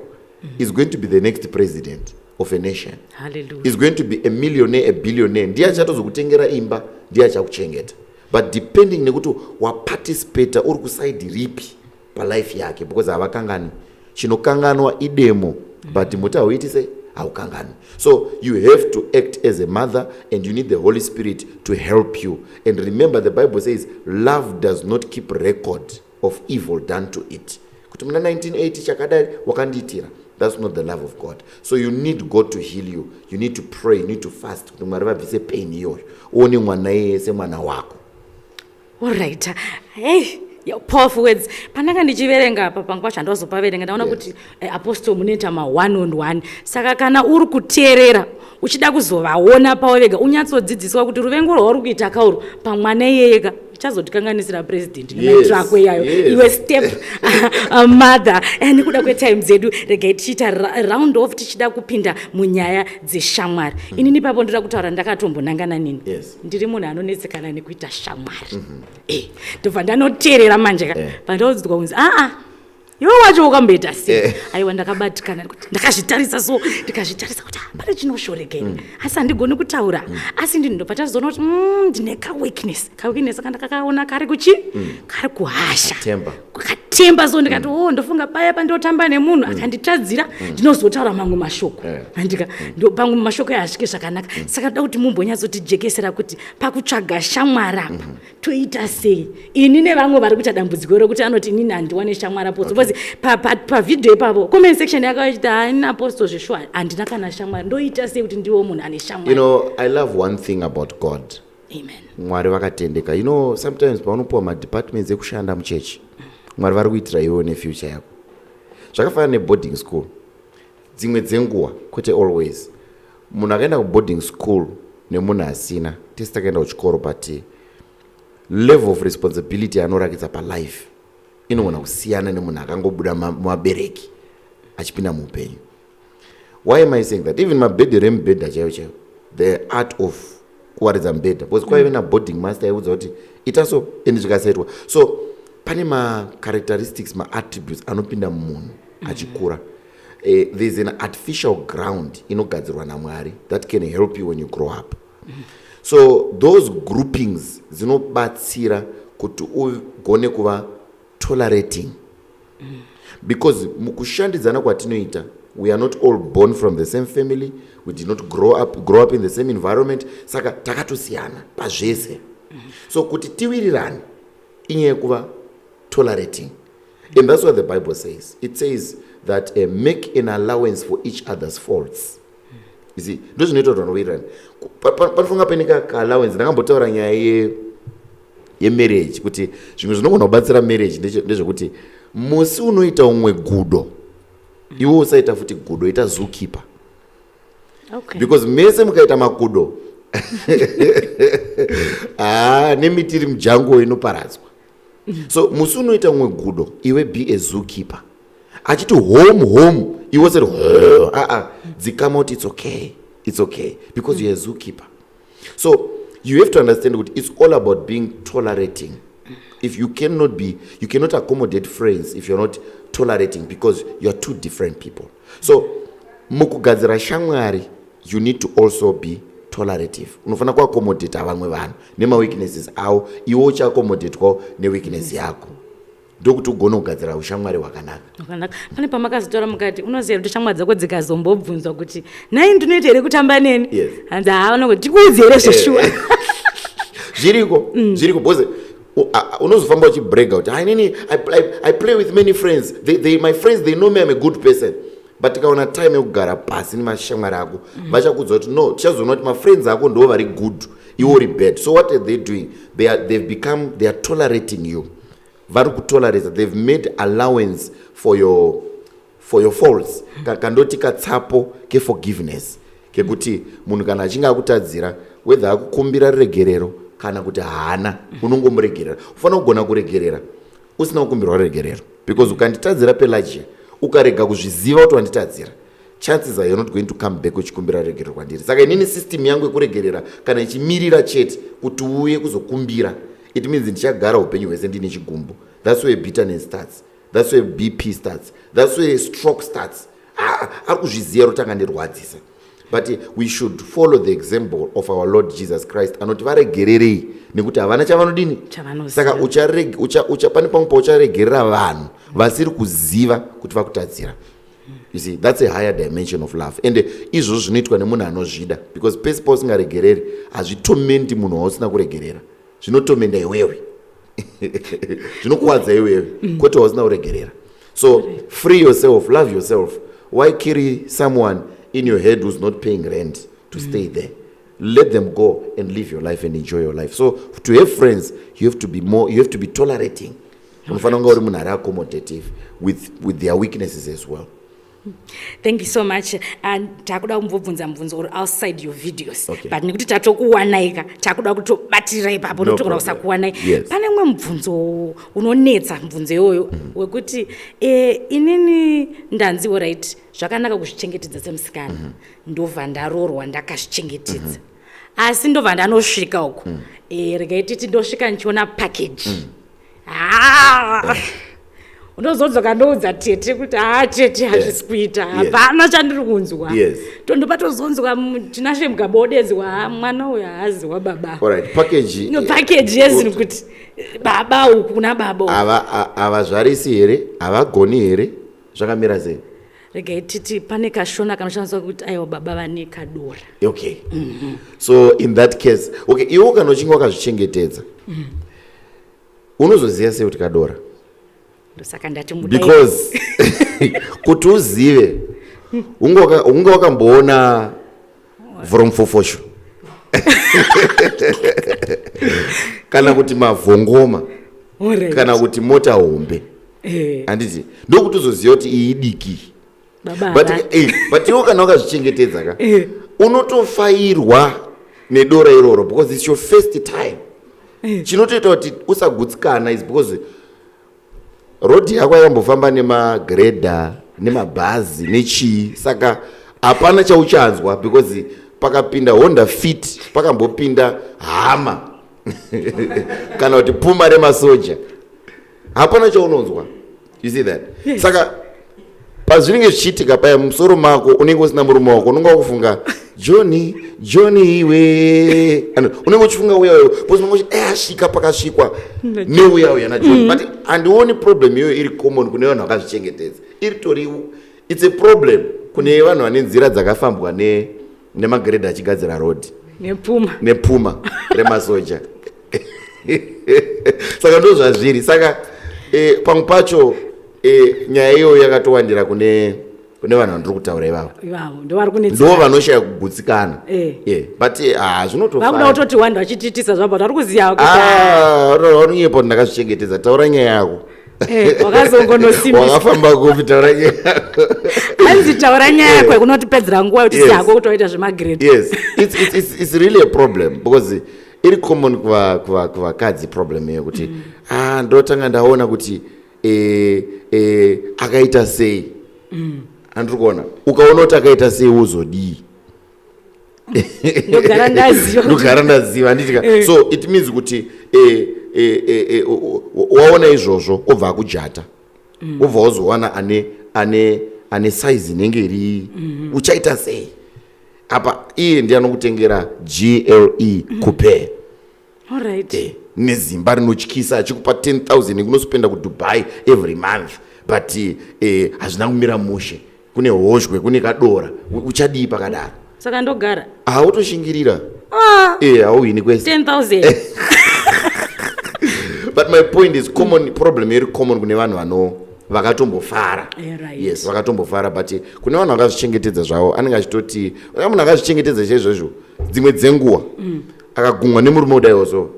is going to be the next president of a nation, Hallelujah. is going to be a millionaire, a billionaire. Ndiye achatozokutengera imba, ndiye achakuchengeta, but depending nekuti waparticipata uri kuside ripi palife yake, because havakangani. Chinokanganwa idemo, but muti hauiti sei? Haukanganwi. So you have to act as a mother, and you need the Holy Spirit to help you. And remember, the Bible says love does not keep record of evil done to it. Kuti muna 1980 chakadai wakandiitira, that's not the love of God. So you need God to heal you. You need to pray, you need to fast kuti Mwari vabvise pain iyoyo, uone mwana iyeye semwana wako. Alright, hey, yeah, powerful words. Pandanga ndichiverenga apa, panguva chandazopaverenga, ndaona kuti Apostle munoita ma1 on 1. Saka kana uri kuteerera uchida kuzovaona pavo vega, unyatsodzidziswa kuti ruvengo rwauri kuita kauro pamwana iyeyeka ichazotikanganisira president nemaitiro ako iyayo. Iwe step mother. Nekuda kwetime dzedu, regai tichiita round off, tichida kupinda munyaya dzeshamwari. Inini papo ndoda kutaura ndakatombonangana nini. Ndiri munhu anonetsekana nekuita shamwari. Ndobva ndanoteerera manje ka, pandaudzwa kunzi, "Aa, iwe wacho wakamboita sei?" Aiwa, ndakabatikana kuti ndakazvitarisa, so ndikazvitarisa kuti, ah, pane chinoshoreka ini, asi handigoni kutaura. Asi ndini ndobva tazoona kuti ndine kaweakness, kaweakness kandakakaona kari kuchi kari kuhasha. Temper. Katemba. So ndikati, o, ndofunga paya pandotamba nemunhu akanditadzira, ndinozotaura mamwe mashoko. Handika ndo pamwe mashoko ayasvike zvakanaka. Saka ndoda kuti mumbonyatsotijekesera kuti pakutsvaga shamwari apa toita sei, ini nevamwe vari kuita dambudziko rekuti anoti, "Inini handiwane shamwari, Apostle." Because pavhidhiyo ipapo comment section yakachiti, "Haini, Apostle, zveshuwa handina kana shamwari. Ndoita sei kuti ndiwo munhu ane shamwari?" You know, I love one thing about God. Amen. Mwari vakatendeka. You know, sometimes paunopiwa madepartments ekushanda muchechi, Mwari vari kuitira iwewo nefuture yako. Zvakafanana neboarding school. Dzimwe dzenguva, kwete always, munhu akaenda kuboarding school nemunhu asina, tese takaenda kuchikoro, but level of responsibility yaanorakidza palife inogona kusiyana nemunhu akangobuda muvabereki achipinda muupenyu. Why am I saying that? Even mabhedhero emubhedha chaiyo chaiyo, the art of kuwaridza mubhedha, because kwaive naboarding master aiudza kuti ita so, ende zvikasaitwa. So pane macharacteristics, maattributes anopinda mumunhu achikura. There's an artificial ground inogadzirwa naMwari that can help you when you grow up. So those groupings dzinobatsira kuti ugone kuva tolerating, because mukushandidzana kwatinoita, we are not all born from the same family, we did not grow up in the same environment. Saka takatosiyana pazvese. So kuti tiwirirane inyaya yekuva tolerating, and that's what the Bible says. It says that make an allowance for each other's faults. You see, ndo zvinoita kuti vanowirirana. Panofunga paine kaallowance. Ndakambotaura nyaya yemarriage kuti zvimwe zvinogona kubatsira marriage ndezvekuti musi unoita umwe gudo, iwe usaita futi gudo, ita zookeeper. Because mese mukaita makudo Ah, nemiti iri mujungle inoparadzwa. So musi unoita mumwe gudo, iwe be a zookeeper. Achiti home, home, iwe seri aa, dzikama kuti it's okay, it's okay, because you're a zookeeper. So you have to understand kuti it's all about being tolerating. If you cannot be, you cannot accommodate friends if you're not tolerating, because you're two different people. So mukugadzira shamwari, you need to also be tolerative. Unofanira kuaccommodata vamwe vanhu nemaweaknesses avo, iwe uchiaccomodatwawo neweakness yako, ndokuti ugone kugadzira ushamwari hwakanaka. Zvakanaka. Pane pamakazotaura mukati, unoziva kuti shamwari dzako dzikazombobvunzwa kuti, "Nhai, ndinoita here kutamba neni?" Yes. Hanzi, "Haa, unongoti tikuudze here zveshuwa?" Zviriko, zviriko, because unozofamba uchibrega kuti, "Hai, nini I play with many friends. My friends, they know me, I'm a good person." But tikaona time yekugara pasi nemashamwari ako, vachakuudza kuti no, tichazoona kuti mafriends ako ndo vari good, iwe uri bad. So what are they doing? They are tolerating you. Vari kutolerata, they've made allowance for your faults. Kandoti katsapo keforgiveness kekuti munhu kana achinge akutadzira, whether akukumbira ruregerero kana kuti haana, unongomuregerera. Ufanira kugona kuregerera usina kukumbirwa ruregerero, because ukanditadzira, Pelagia, ukarega kuzviziva kuti wanditadzira, chances are you're not going to come back uchikumbira ruregerero kwandiri. Saka inini system yangu yekuregerera kana ichimirira chete kuti uye kuzokumbira, it means ndichagara upenyu hwese ndine chigumbu. That's where bitterness starts, that's where BP starts, that's where stroke starts. Ah, ari kuzviziva kuti akandirwadzisa. But we should follow the example of our Lord Jesus Christ, anoti varegererei nekuti havana chavanodini. Chavanoziva. Saka pane pamwe paucharegerera vanhu vasiri kuziva kuti vakutadzira. You see, that's a higher dimension of love, and izvozvo zvinoitwa nemunhu anozvida, because pese pausingaregereri, hazvitomendi munhu wausina kuregerera, zvinotomenda iwewe, zvinokuwadza iwewe, kwete wausina kuregerera. So free yourself, love yourself. Why carry someone in your head who's not paying rent to stay there? Let them go and live your life and enjoy your life. So to have friends, you have to be more, you have to be tolerating. Unofanira kunga uri munhu ari accommodative with their weaknesses as well. Thank you so much. And takuda kumbobvunza mubvunzo uri outside your videos. Okay. But nekuti tatokuwanaika, takuda kutobatirira ipapo. No Notogona problem. kusakuwanai. Yes. Pane mumwe mubvunzo unonetsa, mubvunzo iwoyo wekuti inini ndanziwo, right, zvakanaka kuzvichengetedza semusikana. Ndobva ndaroorwa ndakazvichengetedza, asi ndobva ndanosvika uko, regai titi ndosvika ndichiona package. Ah! Ndozodzoka ndoudza tete kuti, "Haa tete, hazvisi kuita, hapana chandiri kunzwa." Tondopatozonzwa Tinashe Mugabe odedzwa, "Ha, mwana uyu haazi wababa." Alright, package. No, package yezini kuti baba uku kuna baba uku. Havazvarisi here? Havagoni here? Zvakamira sei? Regai titi pane kashona kanoshandiswa kuti aiwa, baba vane kadora. Okay, so in that case, okay, iwe kana uchinge wakazvichengetedza, unozoziva sei kuti kadora? Ndosaka ndati mudai. Because kuti uzive, unge wakamboona vhuromufofosho kana kuti mavhongoma kana kuti mota hombe, handiti? Ndokuti uzoziva kuti iyi idiki. Baba But, but iwe kana wakazvichengetedza ka, unotofairwa nedora iroro because it's your first time. Chinotoita kuti usagutsikana is because rodhi yako yakambofamba nemagreda, nemabhazi, nechii, saka hapana chauchanzwa because pakapinda Honda Fit, pakambopinda Hummer kana kuti Puma remasoja, hapana chaunonzwa. You see that? Yes. Saka pazvinenge zvichiitika paya, musoro mako unenge usina murume wako, unenge wakufunga Johni, Johni iwe. Unenge uchifunga uya uya, because unenge uchiti, "Eh, asvika pakasvikwa neuya uya naJohn." But handioni problem iyoyo iri common kune vanhu vakazvichengetedza. Iri tori, it's a problem kune vanhu vane nzira dzakafambwa nemagreda achigadzira rodhi. Nepuma. Nepuma remasoja. Saka ndo zvazviri. Saka pamwe pacho nyaya iyoyo yakatowandira kune vanhu vandiri kutaura ivavo. Ivavo ndo vari kunetsa. Ndo vanoshaya kugutsikana. Yeah. But Vakuda zvinotofaya. kutoti wanda vachitiitisa zvabo, vari kuziva kuti Ah, vanonyepa kuti ndakazvichengetedza. Taura nyaya yako. Eh, wakazongonosimbisa. Wakafamba kupi? Taura nyaya. Hanzi taura nyaya yako yekunotipedzera nguva yekuti siyako kuti waita zvemagrade. Yes, it's really a problem because iri common kuvakadzi problem iyo kuti ah, ndotanga ndaona kuti akaita sei. Handiri kuona, ukaona kuti akaita sei, uzodii? Ndogara ndaziva. Ndogara ndaziva, handitika? So it means kuti waona izvozvo, obva akujata, obva wazowana ane size inenge iri, uchaita sei? Apa iye ndiye anokutengera GLE coupe nezimba rinotyisa, achikupa 10,000 ekunospenda kuDubai every month, but hazvina kumira mushe, kune hozhwe, kune kadora. Uchadii pakadaro? Saka ndogara. Hautoshingirira. Ah, Hauhini kwese. 10,000. But my point is, common problem iri common kune vanhu vano vakatombofara. Yes, vakatombofara, but kune vanhu vakazvichengetedza zvavo, anenge achitoti munhu akazvichengetedza chaizvozvo, dzimwe dzenguva akagumwa nemurume kudaiwo so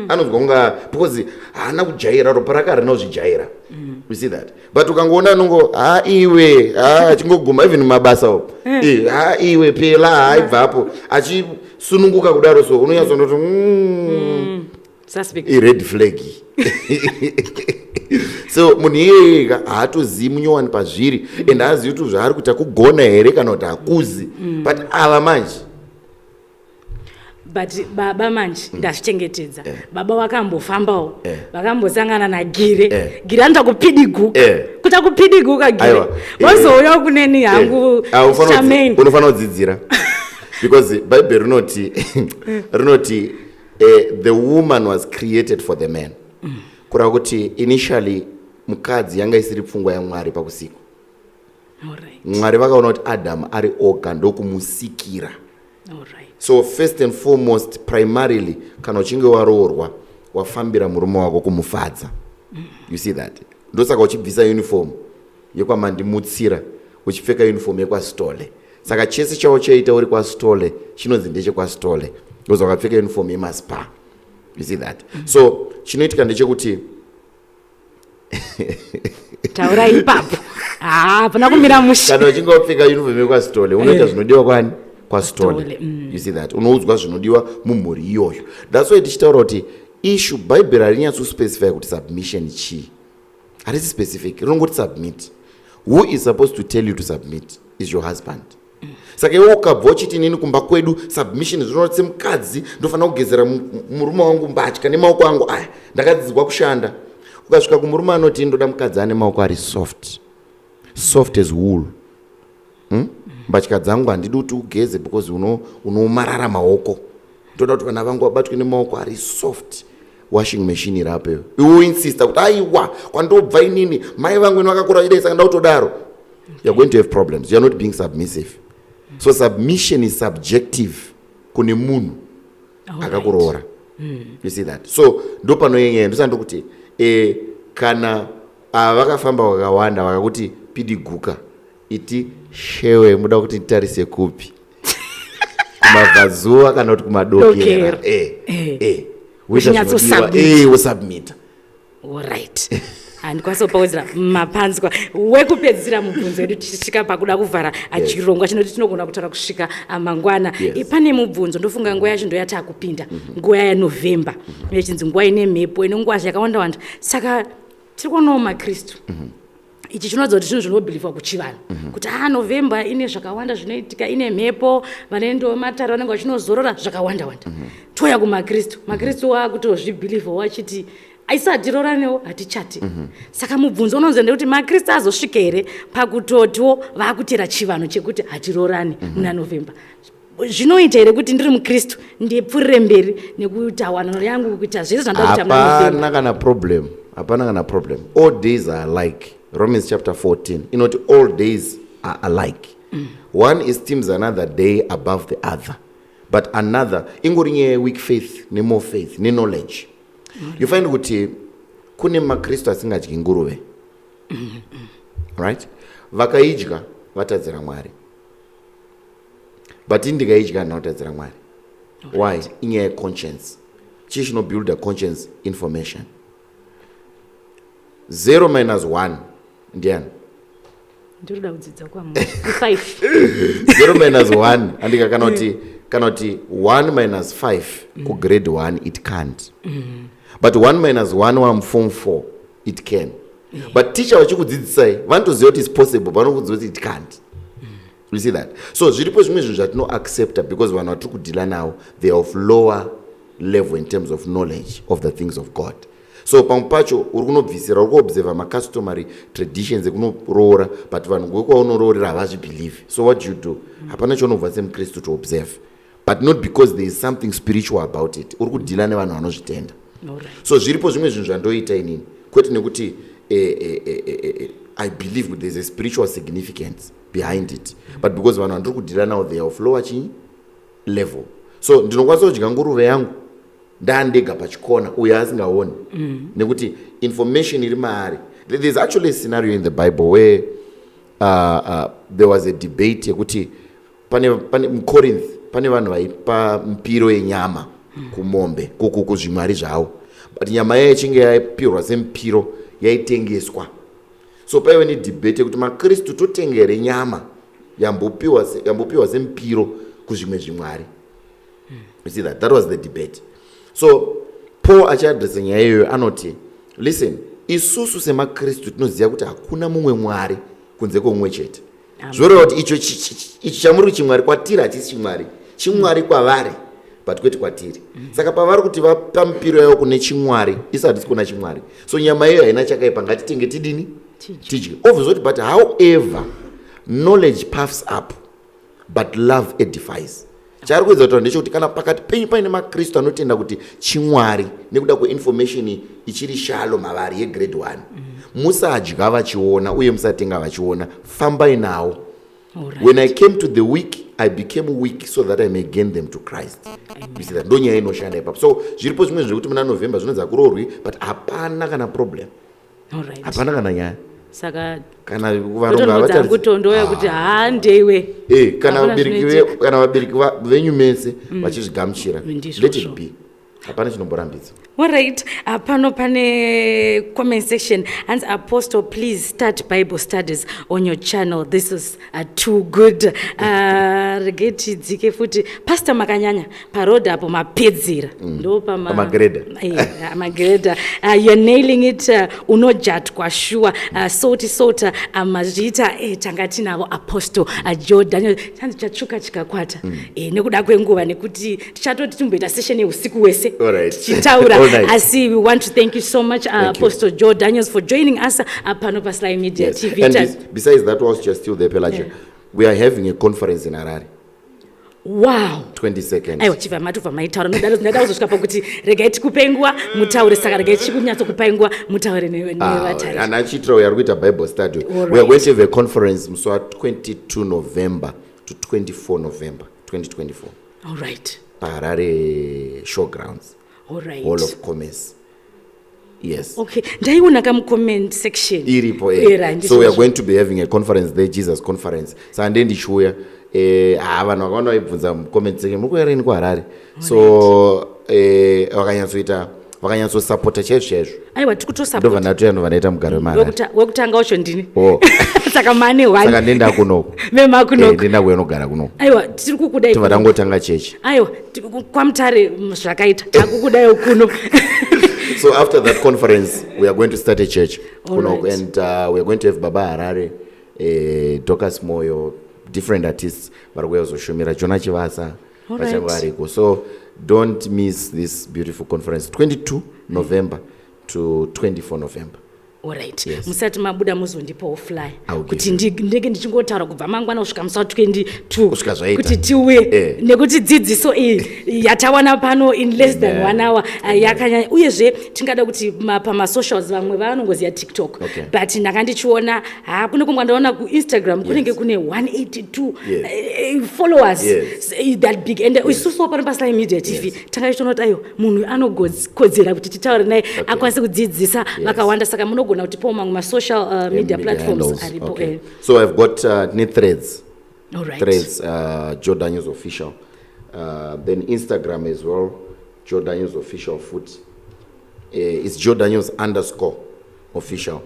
anonzwa kunga because haana kujaira, ropa rake harina kuzvijaira, you see that? But ukangoona anongo, ha, iwe, ha, achingoguma even mumabasa umo, ha, iwe pela, ha, ibvapo, achisununguka kudaro, so unonyatsonoti Suspect. I-red flag. So munhu iyeyeka haatozivi munyowani pazviri and haazivi kuti zvaari kuita kugona here kana kuti hakuzi. But ava manje But baba manje, ndazvichengetedza, baba vakambofambawo, vakambosangana nagire. Gire anoita kupidiguka, kuita kupidiguka gire. Aiwa. Wozouya kuneni hangu. Ah, Charmaine. Unofanira kudzidzira because Bhaibheri rinoti the woman was created for the man, kureva kuti initially mukadzi yanga isiri pfungwa yaMwari pakusikwa. Mwari vakaona kuti Adamu ari oga, ndokumusikira. So first and foremost, primarily, kana uchinge waroorwa, wafambira murume wako kumufadza, you see that? Ndosaka uchibvisa uniform yekwaMandimutsira, uchipfeka uniform yekwaStole. Saka chese chauchaita uri kwaStole chinonzi ndechekwaStole because wakapfeka uniform yemaSpa, you see that? So chinoitika ndechekuti Taura ipapo, haa, hapana kumira mushe. Kana uchinge wapfeka uniform yekwaStole, unoita zvinodiwa kwani? KwaStole. Stole. You see that? Unoudzwa zvinodiwa mumhuri iyoyo. That's why tichitaura kuti issue, Bhaibheri harinyatsospecify kuti submission chii, harisi specific, rinongoti submit. Who is supposed to tell you to submit is your husband. Saka iwe ukabva uchiti, "Inini kumba kwedu submission zvinoti semukadzi ndofanira kugezera murume wangu mbatya nemaoko angu aya, ndakadzidzwa kushanda," ukasvika kumurume anoti, "Ndoda mukadzi ane maoko ari soft, soft as wool, Mbatya dzangu handidi kuti ugeze because unomarara maoko. Ndoda kuti vana vangu vabatwe nemaoko ari soft." Washing machine iri apeyo, iwe uinsista kuti, "Aiwa, kwandobva inini mai vangu ini vakakura idai, saka ndakutodaro," you're going to have problems. You're not being submissive. So submission is subjective kune munhu akakuroora, you see that? So ndo panoyenyaya. Ndosaka ndokuti kana ava vakafamba vakawanda vakakuti pidiguka, iti shewe, muda kuti nditarise kupi, kumabvazuva kana kuti kumadokera? Dokera. Woita Uchinyatso-submit. zvinodiwa. Wosubmita. Alright, handikwanisa kupaudzira mapanzwa. Wekupedzisira mubvunzo wedu, tichisvika pakuda kuvhara chirongwa chinoti tinogona kutaura kusvika mangwana. Pane mubvunzo, ndofunga nguva yacho ndo yatakupinda, nguva yaNovember, yechinzi nguva ine mhepo, ine nguva yakawanda wanda. Saka tiri kuonawo maKristu, ichi chinoratidza kuti zvinhu zvinobhilivhwa kuchivanhu, kuti a November ine zvakawanda zvinoitika, ine mhepo, vanoendawo matare, vanenge vachinozorora zvakawanda wanda. Touya kumaKristu, maKristu waakutozvibhilivhawo achiti aisi hatiroranewo, hatichati. Saka mubvunzo unonzi ndekuti maKristu azosvika here pakutotiwo vaakutera chivanhu chekuti hatirorani muna November? Zvinoita here kuti ndiri muKristu ndipfuurire mberi nekuita wanano yangu, kuita zvese zvandoda kuita muna November? Hapana kana problem, hapana kana problem. All days are alike. Romans chapter 14 inoti all days are alike. One esteems another day above the other, but another ingori nyaya yeweak faith nemore faith neknowledge. You find kuti kune maKristu asingadyi nguruve, right? Vakaidya vatadzira Mwari, but indikaidya handina kutadzira Mwari. Why? Inyaya yeconscience. Chii chinobuilda conscience? Information. 0 minus 1 ndiani? Ndinoda kudzidza kwamuri. 5. 0 minus 1, andika, kana kuti 1 minus 5 kugrade 1, it can't. But 1 minus 1 wamuform 4, it can. But teacher vachikudzidzisai vanotoziva kuti it's possible, vanokudziva kuti it can't. You see that? So zviripo zvimwe zvinhu zvatinoaccepta because vanhu vatiri kudeala navo, they are of lower level in terms of knowledge of the things of God. So pamwe pacho uri kunobvisira, uri kuobserva macustomary traditions ekunoroora, but vanhu kwekwaunoroorera havazvibelieve. So what do you do? Hapana chaunobva semukristu to observe, but not because there is something spiritual about it. Uri kudeala nevanhu vanozvitenda. So zviripo zvimwe zvinhu zvandoita inini, kwete nekuti I believe kuti there's a spiritual significance behind it, but because vanhu vandiri kudeala navo, they are of lower chii level. So ndinokwanisa kudya nguruve yangu ndaandega pachikona, uyo asingaoni, nekuti information iri maari. There's actually a scenario in the Bible where there was a debate yekuti pane muCorinth pane vanhu vaipa mipiro yenyama kumombe, kuzvimwari zvavo, but nyama yayo ichinge yapirwa semupiro yaitengeswa. So paive nedebate yekuti makristu totengere nyama yambopiwa semupiro kuzvimwe zvimwari. You see that? That was the debate. So Paul achiadresa nyaya iyoyo anoti, "Listen, isusu semakristu tinoziva kuti hakuna mumwe mwari kunze kwomumwe chete." Zvoreva kuti icho ichi chamuri chimwari kwatiri hachisi chimwari. Chimwari kwavari, but kwete kwatiri. Saka pavari kuti vapa mipiro yavo kune chimwari, isu hatisi kuna chimwari, so nyama iyoyo haina chakaipa, ngatitenge tidini? Tidye. Obviously kuti, but however, knowledge puffs up, but love edifies. Chaari kuedza kutaura ndechekuti kana pakati penyu paine makristu anotenda kuti chimwari nekuda kweinformation ichiri shallow mavari yegrade 1, musadya vachiona uye musatenga vachiona. Fambai nawo. "When I came to the weak, I became weak so that I may gain them to Christ." You see that? Ndo nyaya inoshanda ipapo. So zviripo zvimwe zvekuti muna November zvinonzi hakuroorwi, but hapana kana problem. Hapana kana nyaya. Saka Kana varungu havataridzi- kutondoya kuti handeiwe. Kana Hakuna vabereki zvinoitika. kana vabereki venyu mese vachizvigamuchira, Ndizvozvo. let it be. Hapana chinomborambidza. Alright, pano pane comment section, hanzi, "Apostle, please start Bible studies on your channel. This is too good." Regai tidzike futi. "Pastor, makanyanya paroad apo, mapedzera." Ndo pama Pamagreda. Magreda. "You're nailing it. Unojatwa sure. Soti sota mazviita." Tanga tinavo Apostle Joe Daniel. Chanzi chatsvuka chikakwata. Nekuda kwenguva, nekuti tichatoti timboita session yeusiku wese tichitaura. All right. Asi we want to thank you so much, Thank you. Apostle Joe Daniels, for joining us pano paSly Media TV. And besides that, whilst you're still there, Pelagia, we are having a conference in Harare, 22nd. Aiwa, chibva matobva maitaura, nodaro ndada kuzosvika pakuti regai tikupei nguva mutaure. Saka regai tichikunyatsokupai nguva mutaure nevatariri. And achiitira we are kuita Bible study. We are going to have a conference musi wa22 November to 24 November 2024 All right. paHarare Showgrounds, All right. Hall of Commerce. Yes. Okay, ndaiona kamucomment section. Iripo. Era, So we are ndizvozvo. going to be having a conference there, Jesus conference. Saka ndee ndichiuya, ha, vanhu vakawanda vaibvunza mucomment section, "Muri kuuya rini kuHarare?" So vakanyatsoita, vakanyatsosapota chaizvo chaizvo. Aiwa, Ndobva tiri. ndatoya, ndobva ndaita mugari wemuHarare. Wekutanga wacho ndini. Oh. Saka mane Saka one. ndenda kunoko. Memakunoko. Ndenda kuuya nogara kunoko. Aiwa, tiri kukudai. Tobva tangotanga chechi. Aiwa, kwaMutare zvakaita, takukudaiwo kuno. So after that conference we are going to start a church All kunoko. right. And we are going to have Baba Harare, Docas Moyo, different artists vari kuuya kuzoshumira, Jona Chivasa All vachange right. variko. So don't miss this beautiful conference, 22 November to 24 November. Alright. Yes. Musati mabuda muzondipawo flyer I will give kuti you. ndinenge ndichingotaura kubva mangwana kusvika musi wa22 Kusvika zvaita. kuti tiuye, nekuti dzidziso iyi yatawana pano in less than Amen. one hour yakanyanya. Uyezve tingada kuti pamasocials, vamwe vanongoziva TikTok, but ndanga ndichiona, ha, kune kumwe ndaona kuInstagram kunenge kune 182 followers. That big. And isusuwo pano paSly Media TV tanga tichiona kuti aiwa, munhu anokodzera kuti titaure naye, akwanise kudzidzisa vakawanda. Saka munogona kutipawo mamwe masocial media Media platforms handles. aripo. Okay. So I've got ne Threads. All right. Threads, Joe Daniels Official. Then Instagram as well, Joe Daniels Official foot. It's Joe Daniels underscore. Official.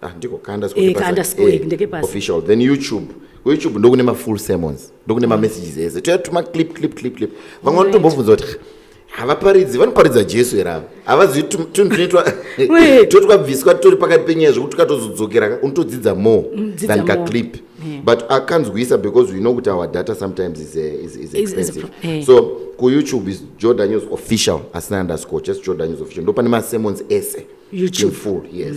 Ah, ndiko ka underscore Eh, kepasi. ka underscore, Eh, ndekepasi. Official. Then YouTube. KuYouTube ndokune ma-full sermons, ndokune ma-messages ese, toya tuma clip, clip, clip, clip. Vamwe vanotombobvunza kuti havaparidzi, vanoparidza Jesu here ava? Havazivi tunhu tunoitwa Wee. totwabviswa titori pakati penyaya, zvekuti tukatozodzokera unotodzidza more Dzidza than more. kaclip. But akanzwisa because we know kuti our data sometimes is Is a expensive. So kuYouTube is Joe Daniels Official, asina underscore, just Joe Daniels Official. Ndo pane masermons ese YouTube. in full, yes.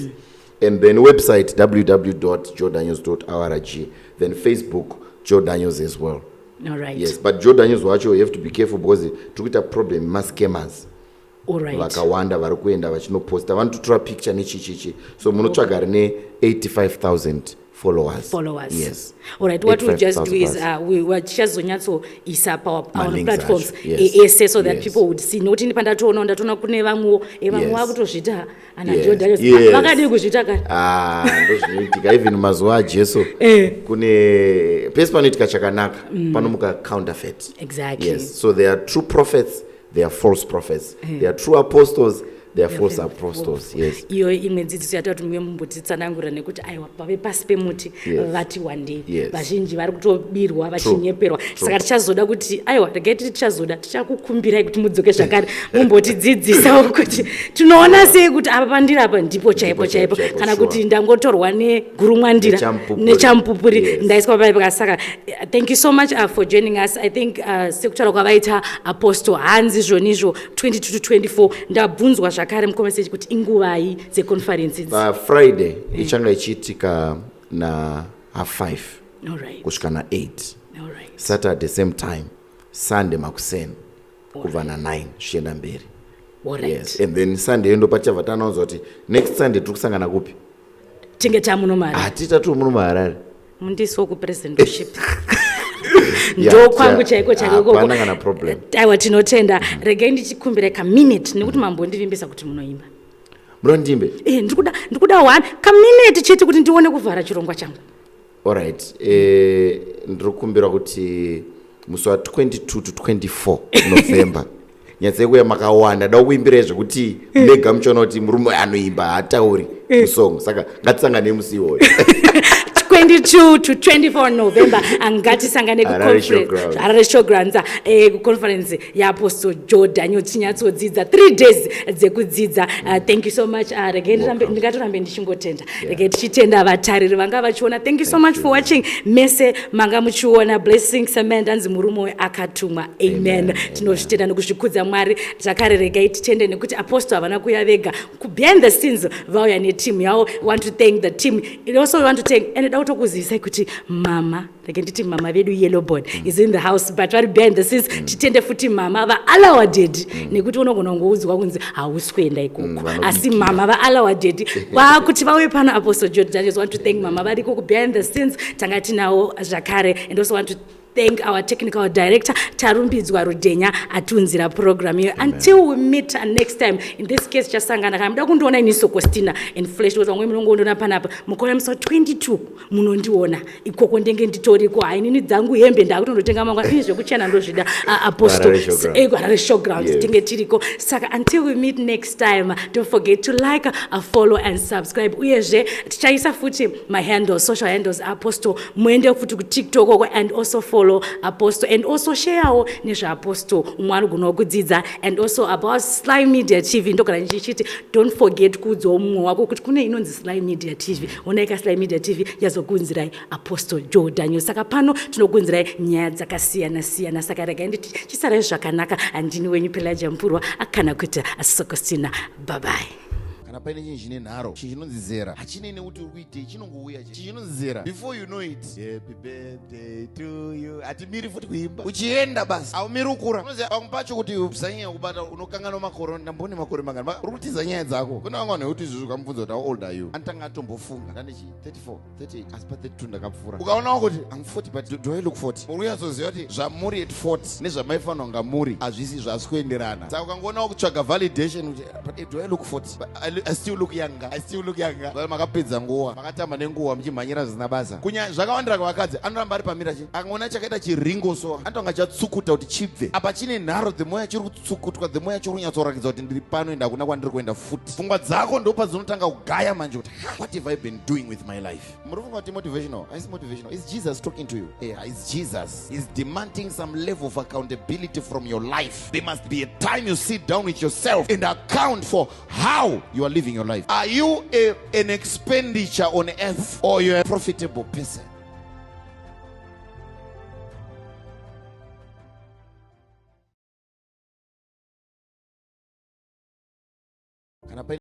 And then website www.joedaniels.org, then Facebook Joe Daniels as well. All right. Yes, but Joe Daniels wacho, you have to be careful because tiri kuita problem mascammers All right. vakawanda vari kuenda vachinoposta, vanototora picture nechichichi. So munotsvaga rine 85,000 followers. Followers. Yes. All right, what we'll just do is 85,000 plus. We tichazonyatsoisa pa our Malinks platforms acho, yes. ese so that people would see, nokuti ndipandatoona, ndatoona kune vamwewo vamwe vakutozviita ana Joe Daniels. Vakadii kuzviita kare? Ah, ndozvinoitika even mazuva aJesu. Kune pese panoitika chakanaka panomuka counterfeit. Yes, so there are true prophets, there are false prophets, there are true apostles, there are false apostles, yes. Iyo imwe dzidziso yatati kuti muye mumbotitsanangurira, nekuti aiwa, pave pasi pemuti vati wandei. Vazhinji vari kutobirwa vachinyeperwa. Saka tichazoda kuti, aiwa, regai titi tichazoda, tichakukumbirai kuti mudzoke zvakare mumbotidzidzisawo kuti tinoona sei kuti apa pandiri apa ndipo chaipo Ndipo chaipo, chaipo, chaipo, kana kuti ndangotorwa negurumwandira Nechampupuri. nechampupuri ndaiswa paipa. Saka thank you so much for joining us. I think sekutaura kwavaita Apostle, hanzi zvonizvo 22 to 24. Ndabvunzwa zvakare mucomment kuti inguvai dzeconference idzi? Friday ichanga ichiitika na half 5 All right. kusvika na8. All right. Saturday same time, Sunday makuseni kubva na9 zvichienda mberi. All right. Yes, and then Sunday ndo pachabva tanaunza kuti next Sunday tiri kusangana kupi. Tinge tamuno mari. Hatita tiri muno muHarare. Mundiso kupresidentship. Yeah, Ndo kwangu chaiko chaiko ikoko. Hapana kana problem. Aiwa, tinotenda. Regai ndichikumbira kaminute, nekuti mambondivimbisa kuti munoimba. Munondimbe? Eh, ndikuda one kaminute chete kuti ndione kuvhara chirongwa changu. Alright, ndiri kukumbira kuti musi wa22 to 24 November nyatsai kuuya makawanda. Da kuimbirai zvekuti mega muchiona kuti murume anoimba, haatauri musong. Saka ngatisanganei musi iwoyo. 22 to 24 November, ngatisangane. Harare Showgrounds. Harare Showgrounds, kuconference yaApostle Joe Daniel, tinyatsodzidza 3 days dzekudzidza. Thank you so much. Regai ndingatorambe ndichingotenda. Regai tichitenda vatariri vanga vachiona. Thank you so much for watching, mese manga muchiona. Blessing Samand, anzi murume uyu akatumwa. Amen. Tinozvitenda nekuzvikudza Mwari zvakare. Regai titende nekuti Apostle havana kuuya vega. Behind the scenes vauya neteam yavo. Want to thank the team and also we want to thank, and da kutokuzivisai kuti mama, rege nditi mama vedu Yellowboard is in the house, but vari behind the scenes. Titende futi mama vaalawaded, nekuti unogona kungoudzwa kunzi hausi kuenda ikoko, asi vanobikira. Mama vaalawaded kwakuti vauye pano. Apostle Joe Daniels, want to thank mama variko kubehind the scenes, tanga tinawo zvakare. And also want to thank our technical director Tarumbidzwa Rudhenya atiunzira program iyo. Until we meet next time, in this case chasangana kana muda kundiona ini Sokostina in flesh, because vamwe munongondiona panapa. Mukauya musi wa22 munondiona ikoko, ndenge nditoriko. Hainini dzangu hembe ndakutondotenga mangwana ini, zvekuchena ndozvida. Apostle Harare Showground. Harare Showgrounds. Tinge tiriko. Saka until we meet next time, don't forget to like, follow and subscribe. Uyezve tichaisa futi mahandles, social handles Apostle, muende futi kuTikTok oko and also follow Apostle and also sharewo nezveApostle, umwe anogonawo kudzidza. And also about Sly Media TV, ndogara ndichiti don't forget kuudzawo mumwe wako kuti kune inonzi Sly Media TV. Onaika Sly Media TV yazokuunzirai Apostle Joe Daniel. Saka pano tinokuunzirai nyaya dzakasiyana siyana. Saka regai nditi chisarai zvakanaka. Handini wenyu Pelagia Mpurwa, kana kuti Sokostina. Bye bye. Kana paine chinhu chine nharo, chinhu chinonzi zera, hachinei nekuti uri kuitei, chinongouya. Chinhu chinonzi zera, before you know it, happy birthday to you. Hatimiri futi kuimba, uchienda basi, haumiri kukura. Unoziva pamwe pacho kuti usanyanya kubata, unokanganwa makore. Ndambone makore mangani? Uri kutiza nyaya dzako. Kune vamwe vanhu vekuti izvozvo ukamubvunza kuti how old are you, anotanga atombofunga, ndandichi 34, 38, asi pa 32 ndakapfuura. Ukaonawo kuti I'm 40, but do I look 40? Uri kunyatsoziva kuti zvamuri at 40 nezvamaifanira kunga muri hazvisi, zvasi kuenderana. Saka ukangoonawo kutsvaga validation kuti, but do I look 40? But I I still look younger, I still look younger. Makapedza nguva, makatamba nenguva muchimhanyira zvisina basa. Kunyanya zvakawandira kuvakadzi, anoramba ari pamira chi akaona chakaita chiringo so anotonga chatsukuta kuti chibve apa. Chine nharo, the more chiri kutsukutwa, the more chiri kunyatsoratidza kuti ndiri pano ende hakuna kwandiri kuenda futi. Pfungwa dzako ndo padzinotanga kugaya manje kuti, "What have I been doing with my life?" Muri kufunga kuti motivational? Haisi motivational. It's Jesus talking to you. Yeah, it's Jesus is demanding some level of accountability from your life. There must be a time you sit down with yourself and account for how you are living your life. Are you an expenditure on earth or you're a profitable person? Kana paine